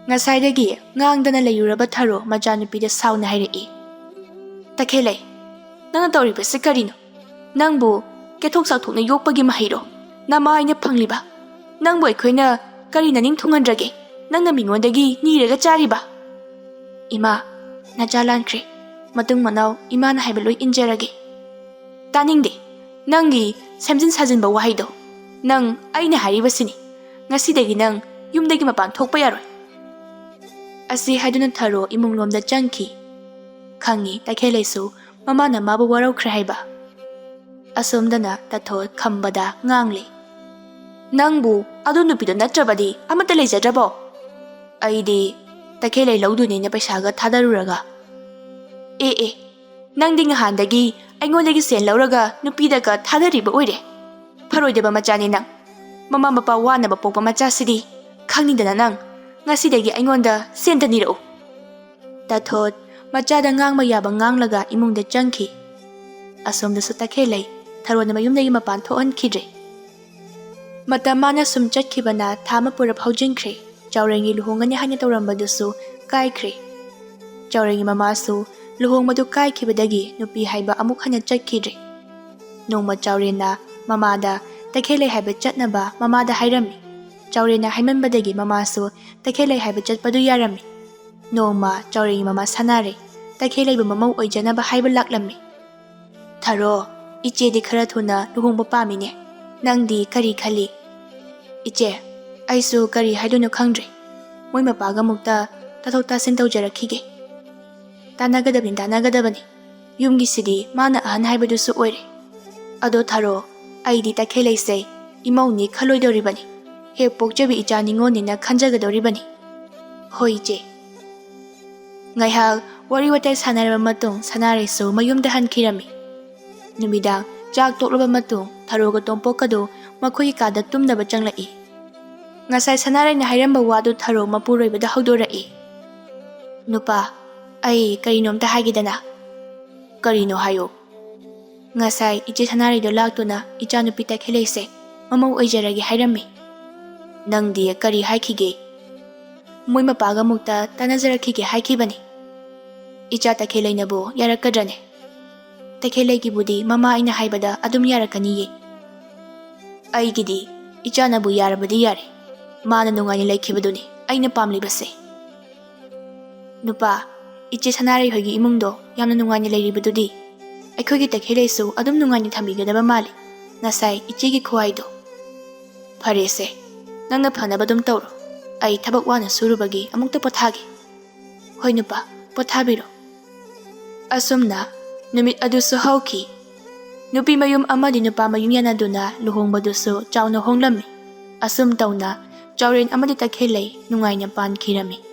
ꯉꯁꯥꯏꯗꯒꯤ ꯉꯥꯡꯗꯅ ꯂꯩꯔꯨꯔꯕ ꯊꯔꯣ ꯃꯆꯥꯅꯨꯄꯤꯗ ꯁꯥꯎꯅ ꯍꯥꯏꯔꯛꯏ, "ꯇꯈꯦꯜꯂꯩ, ꯅꯪꯅ ꯇꯧꯔꯤꯕꯁꯤ ꯀꯔꯤꯅꯣ? ꯅꯪꯕꯨ ꯀꯦꯊꯣꯛ ꯆꯥꯎꯊꯣꯛꯅ ꯌꯣꯛꯄꯒꯤ ꯃꯍꯩꯔꯣ ꯅꯃꯥ ꯑꯩꯅ ꯐꯪꯂꯤꯕ? ꯅꯪꯕꯨ ꯑꯩꯈꯣꯏꯅ ꯀꯔꯤ ꯅꯅꯤꯡ ꯊꯨꯡꯍꯟꯗ꯭ꯔꯒꯦ ꯅꯪꯅ ꯃꯤꯉꯣꯟꯗꯒꯤ ꯅꯤꯔꯒ ꯆꯥꯔꯤꯕ?" "ꯏꯃꯥ, ꯅꯆꯥ ꯂꯥꯟꯈ꯭ꯔꯦ꯫ ꯃꯇꯨꯡ ꯃꯅꯥꯎ ꯏꯃꯥꯅ ꯍꯥꯏꯕ ꯂꯣꯏ ꯏꯟꯖꯔꯒꯦ꯫" "ꯇꯥꯅꯤꯡꯗꯦ ꯅꯪꯒꯤ ꯁꯦꯝꯖꯤꯟ ꯁꯥꯖꯤꯟꯕ ꯋꯥꯍꯩꯗꯣ꯫ ꯅꯪ ꯑꯩꯅ ꯍꯥꯏꯔꯤꯕꯁꯤꯅꯤ꯫ ꯉꯁꯤꯗꯒꯤ ꯅꯪ ꯌꯨꯝꯗꯒꯤ ꯃꯄꯥꯟ ꯊꯣꯛꯄ ꯌꯥꯔꯣꯏ꯫" ꯑꯁꯤ ꯍꯥꯏꯗꯨꯅ ꯊꯔꯣ ꯏꯃꯨꯡꯂꯣꯝꯗ ꯆꯪꯈꯤ꯫ ꯈꯪꯉꯤ ꯇꯈꯦꯜꯂꯩꯁꯨ ꯃꯃꯥꯅ ꯃꯥꯕꯨ ꯋꯥꯔꯧꯈ꯭ꯔꯦ ꯍꯥꯏꯕ꯫ ꯑꯁꯣꯝꯗꯅ ꯇꯥꯊꯣꯠ ꯈꯝꯕꯗ ꯉꯥꯡꯂꯤ, "ꯅꯪꯕꯨ ꯑꯗꯨ ꯅꯨꯄꯤꯗꯣ ꯅꯠꯇ꯭ꯔꯕꯗꯤ ꯑꯃꯠꯇ ꯂꯩꯖꯗ꯭ꯔꯕꯣ? ꯑꯩꯗꯤ ꯇꯈꯦꯜꯂꯩ ꯂꯧꯗꯣꯏꯅꯦꯅ ꯄꯩꯁꯥꯒ ꯊꯥꯗꯔꯨꯔꯒ꯫ ꯑꯦ ꯑꯦ, ꯅꯪꯗꯤ ꯉꯍꯥꯟꯗꯒꯤ ꯑꯩꯉꯣꯟꯗꯒꯤ ꯁꯦꯟ ꯂꯧꯔꯒ ꯅꯨꯄꯤꯗꯒ ꯊꯥꯗꯔꯤꯕ ꯑꯣꯏꯔꯦ꯫ ꯐꯔꯣꯏꯗꯕ ꯃꯆꯥꯅꯤ ꯅꯪ꯫ ꯃꯃꯥ ꯃꯄꯥ ꯋꯥꯅꯕ ꯄꯣꯛꯄ ꯃꯆꯥꯁꯤꯗꯤ꯫ ꯈꯪꯅꯤꯡꯗꯅ ꯅꯪ ꯉꯁꯤꯗꯒꯤ ꯑꯩꯉꯣꯟꯗ ꯁꯦꯟꯇ ꯅꯤꯔꯛꯎ꯫" ꯇꯥꯊꯣꯠ ꯃꯆꯥꯗ ꯉꯥꯡꯕ ꯌꯥꯕ ꯉꯥꯡꯂꯒ ꯏꯃꯨꯡꯗ ꯆꯪꯈꯤ꯫ ꯑꯁꯣꯝꯗꯁꯨ ꯇꯈꯦꯜꯂꯩ ꯊꯔꯣꯅ ꯃꯌꯨꯝꯗꯒꯤ ꯃꯄꯥꯟ ꯊꯣꯛꯍꯟꯈꯤꯗ꯭ꯔꯦ꯫ ꯃꯇꯝ ꯃꯥꯅ ꯁꯨꯝ ꯆꯠꯈꯤꯕꯅ ꯊꯥ ꯑꯃ ꯄꯨꯔꯞ ꯍꯧꯖꯤꯟꯈ꯭ꯔꯦ꯫ ꯆꯥꯎꯔꯦꯟꯒꯤ ꯂꯨꯍꯣꯡꯒꯅꯤ ꯍꯥꯏꯅ ꯇꯧꯔꯝꯕꯗꯨꯁꯨ ꯀꯥꯏꯈ꯭ꯔꯦ꯫ ꯆꯥꯎꯔꯦꯟꯒꯤ ꯃꯃꯥꯁꯨ ꯂꯨꯍꯣꯡꯕꯗꯨ ꯀꯥꯏꯈꯤꯕꯗꯒꯤ ꯅꯨꯄꯤ ꯍꯥꯏꯕ ꯑꯃꯨꯛ ꯍꯟꯅ ꯆꯠꯈꯤꯗ꯭ꯔꯦ꯫ ꯅꯣꯡꯃ ꯆꯥꯎꯔꯦꯟꯅ ꯃꯃꯥꯗ ꯇꯈꯦꯜꯂꯩ ꯍꯥꯏꯕ ꯆꯠꯅꯕ ꯃꯃꯥꯗ ꯍꯥꯏꯔꯝꯃꯤ꯫ ꯆꯥꯎꯔꯦꯟꯅ ꯍꯥꯏꯃꯟꯕꯗꯒꯤ ꯃꯃꯥꯁꯨ ꯇꯈꯦꯜꯂꯩ ꯍꯥꯏꯕ ꯆꯠꯄꯗꯨ ꯌꯥꯔꯝꯃꯤ꯫ ꯅꯣꯡꯃ ꯆꯥꯎꯔꯦꯟꯒꯤ ꯃꯃꯥ ꯁꯥꯟꯅꯔꯦ꯫ ꯇꯈꯦꯜꯂꯩꯕꯨ ꯃꯃꯧ ꯑꯣꯏꯖꯅꯕ ꯍꯥꯏꯕ ꯂꯥꯛꯂꯝꯃꯤ꯫ "ꯊꯥꯔꯣ, ꯏꯆꯦꯗꯤ ꯈꯔ ꯊꯨꯅ ꯂꯨꯍꯣꯡꯕ ꯄꯥꯝꯃꯤꯅꯦ꯫ ꯅꯪꯗꯤ ꯀꯔꯤ ꯈꯜꯂꯤ?" "ꯏꯆꯦ, ꯑꯩꯁꯨ ꯀꯔꯤ ꯍꯥꯏꯗꯣꯏꯅꯣ ꯈꯪꯗ꯭ꯔꯦ꯫ ꯃꯣꯏ ꯃꯄꯥꯒ ꯑꯃꯨꯛꯇ ꯇꯥꯊꯣꯛ ꯇꯥꯁꯤꯟ ꯇꯧꯖꯔꯛꯈꯤꯒꯦ꯫ ꯇꯥꯟꯅꯒꯗꯕꯅꯤ, ꯇꯥꯟꯅꯒꯗꯕꯅꯤ꯫ ꯌꯨꯝꯒꯤꯁꯤꯗꯤ ꯃꯥꯅ ꯑꯍꯟ ꯍꯥꯏꯕꯗꯨꯁꯨ ꯑꯣꯏꯔꯦ꯫ ꯑꯗꯣ ꯊꯥꯔꯣ, ꯑꯩꯗꯤ ꯇꯈꯦꯜꯂꯩꯁꯦ ꯏꯃꯧꯅꯤ ꯈꯜꯂꯣꯏꯗꯧꯔꯤꯕꯅꯤ꯫ ꯍꯦꯛ ꯄꯣꯛꯆꯕꯤ ꯏꯆꯥ ꯅꯤꯉꯣꯜꯅꯤꯅ ꯈꯟꯖꯒꯗꯧꯔꯤꯕꯅꯤ꯫" "ꯍꯣꯏ, ꯏꯆꯦ꯫" ꯉꯥꯏꯍꯥꯛ ꯋꯥꯔꯤ ꯋꯥꯇꯥꯏ ꯁꯥꯟꯅꯔꯕ ꯃꯇꯨꯡ ꯁꯅꯥꯔꯩꯁꯨ ꯃꯌꯨꯝꯗ ꯍꯟꯈꯤꯔꯝꯃꯤ꯫ ꯅꯨꯃꯤꯗꯥꯡ ꯆꯥꯛ ꯇꯣꯛꯂꯕ ꯃꯇꯨꯡ ꯊꯔꯣꯒ ꯇꯣꯝꯄꯣꯛꯀꯗꯨ ꯃꯈꯣꯏꯒꯤ ꯀꯥꯗ ꯇꯨꯝꯅꯕ ꯆꯪꯂꯛꯏ꯫ ꯉꯁꯥꯏ ꯁꯅꯥꯔꯩꯅ ꯍꯥꯏꯔꯝꯕ ꯋꯥꯗꯨ ꯊꯔꯣ ꯃꯄꯨꯔꯣꯏꯕꯗ ꯍꯧꯗꯣꯔꯛꯏ꯫ "ꯅꯨꯄꯥ, ꯑꯩ ꯀꯔꯤꯅꯣꯝꯇ ꯍꯥꯏꯒꯦꯗꯅ꯫" "ꯀꯔꯤꯅꯣ ꯍꯥꯏꯌꯨ꯫" "ꯉꯁꯥꯏ ꯏꯆꯦ ꯁꯅꯥꯔꯩꯗꯣ ꯂꯥꯛꯇꯨꯅ ꯏꯆꯥꯅꯨꯄꯤ ꯇꯈꯦꯜꯂꯩꯁꯦ ꯃꯃꯧ ꯑꯣꯏꯖꯔꯒꯦ ꯍꯥꯏꯔꯝꯃꯤ꯫" "ꯅꯪꯗꯤ ꯀꯔꯤ ꯍꯥꯏꯈꯤꯒꯦ?" "ꯃꯣꯏ ꯃꯄꯥꯒ ꯑꯃꯨꯛꯇ ꯇꯥꯟꯅꯖꯔꯛꯈꯤꯒꯦ ꯍꯥꯏꯈꯤꯕꯅꯤ꯫" "ꯏꯆꯥ ꯇꯈꯦꯜꯂꯩꯅꯕꯨ ꯌꯥꯔꯛꯀꯗ꯭ꯔꯅꯦ?" "ꯇꯈꯦꯜꯂꯩꯒꯤꯕꯨꯗꯤ ꯃꯃꯥ ꯑꯩꯅ ꯍꯥꯏꯕꯗ ꯑꯗꯨꯝ ꯌꯥꯔꯛꯀꯅꯤꯌꯦ꯫ ꯑꯩꯒꯤꯗꯤ ꯏꯆꯥꯅꯕꯨ ꯌꯥꯔꯕꯗꯤ ꯌꯥꯔꯦ꯫ ꯃꯥꯅ ꯅꯨꯡꯉꯥꯏꯅ ꯂꯩꯈꯤꯕꯗꯨꯅꯤ ꯑꯩꯅ ꯄꯥꯝꯂꯤꯕꯁꯦ꯫" "ꯅꯨꯄꯥ, ꯏꯆꯦ ꯁꯅꯥꯔꯩ ꯍꯣꯏꯒꯤ ꯏꯃꯨꯡꯗꯣ ꯌꯥꯝꯅ ꯅꯨꯡꯉꯥꯏꯅ ꯂꯩꯔꯤꯕꯗꯨꯗꯤ ꯑꯩꯈꯣꯏꯒꯤ ꯇꯈꯦꯜꯂꯩꯁꯨ ꯑꯗꯨꯝ ꯅꯨꯡꯉꯥꯏꯅ ꯊꯝꯕꯤꯒꯗꯕ ꯃꯥꯜꯂꯤ, ꯉꯁꯥꯏ ꯏꯆꯦꯒꯤ ꯈꯨꯍꯥꯏꯗꯣ꯫" "ꯐꯔꯦꯁꯦ, ꯅꯪꯅ ꯐꯅꯕ ꯑꯗꯨꯝ ꯇꯧꯔꯣ꯫ ꯑꯩ ꯊꯕꯛ ꯋꯥꯅ ꯁꯨꯔꯨꯕꯒꯤ ꯑꯃꯨꯛꯇ ꯄꯣꯊꯥꯒꯦ꯫" "ꯍꯣꯏ ꯅꯨꯄꯥ, ꯄꯣꯊꯥꯕꯤꯔꯣ꯫" ꯑꯁꯨꯝꯅ ꯅꯨꯃꯤꯠ ꯑꯗꯨꯁꯨ ꯍꯧꯈꯤ꯫ ꯅꯨꯄꯤ ꯃꯌꯨꯝ ꯑꯃꯗꯤ ꯅꯨꯄꯥ ꯃꯌꯨꯝ ꯌꯥꯅꯗꯨꯅ ꯂꯨꯍꯣꯡꯕꯗꯨꯁꯨ ꯆꯥꯎꯅ ꯍꯣꯡꯂꯝꯃꯤ꯫ ꯑꯁꯨꯝ ꯇꯧꯅ ꯆꯥꯎꯔꯦꯟ ꯑꯃꯗꯤ ꯇꯈꯦꯜꯂꯩ ꯅꯨꯡꯉꯥꯏꯅ ꯄꯥꯟꯈꯤꯔꯝꯃꯤ꯫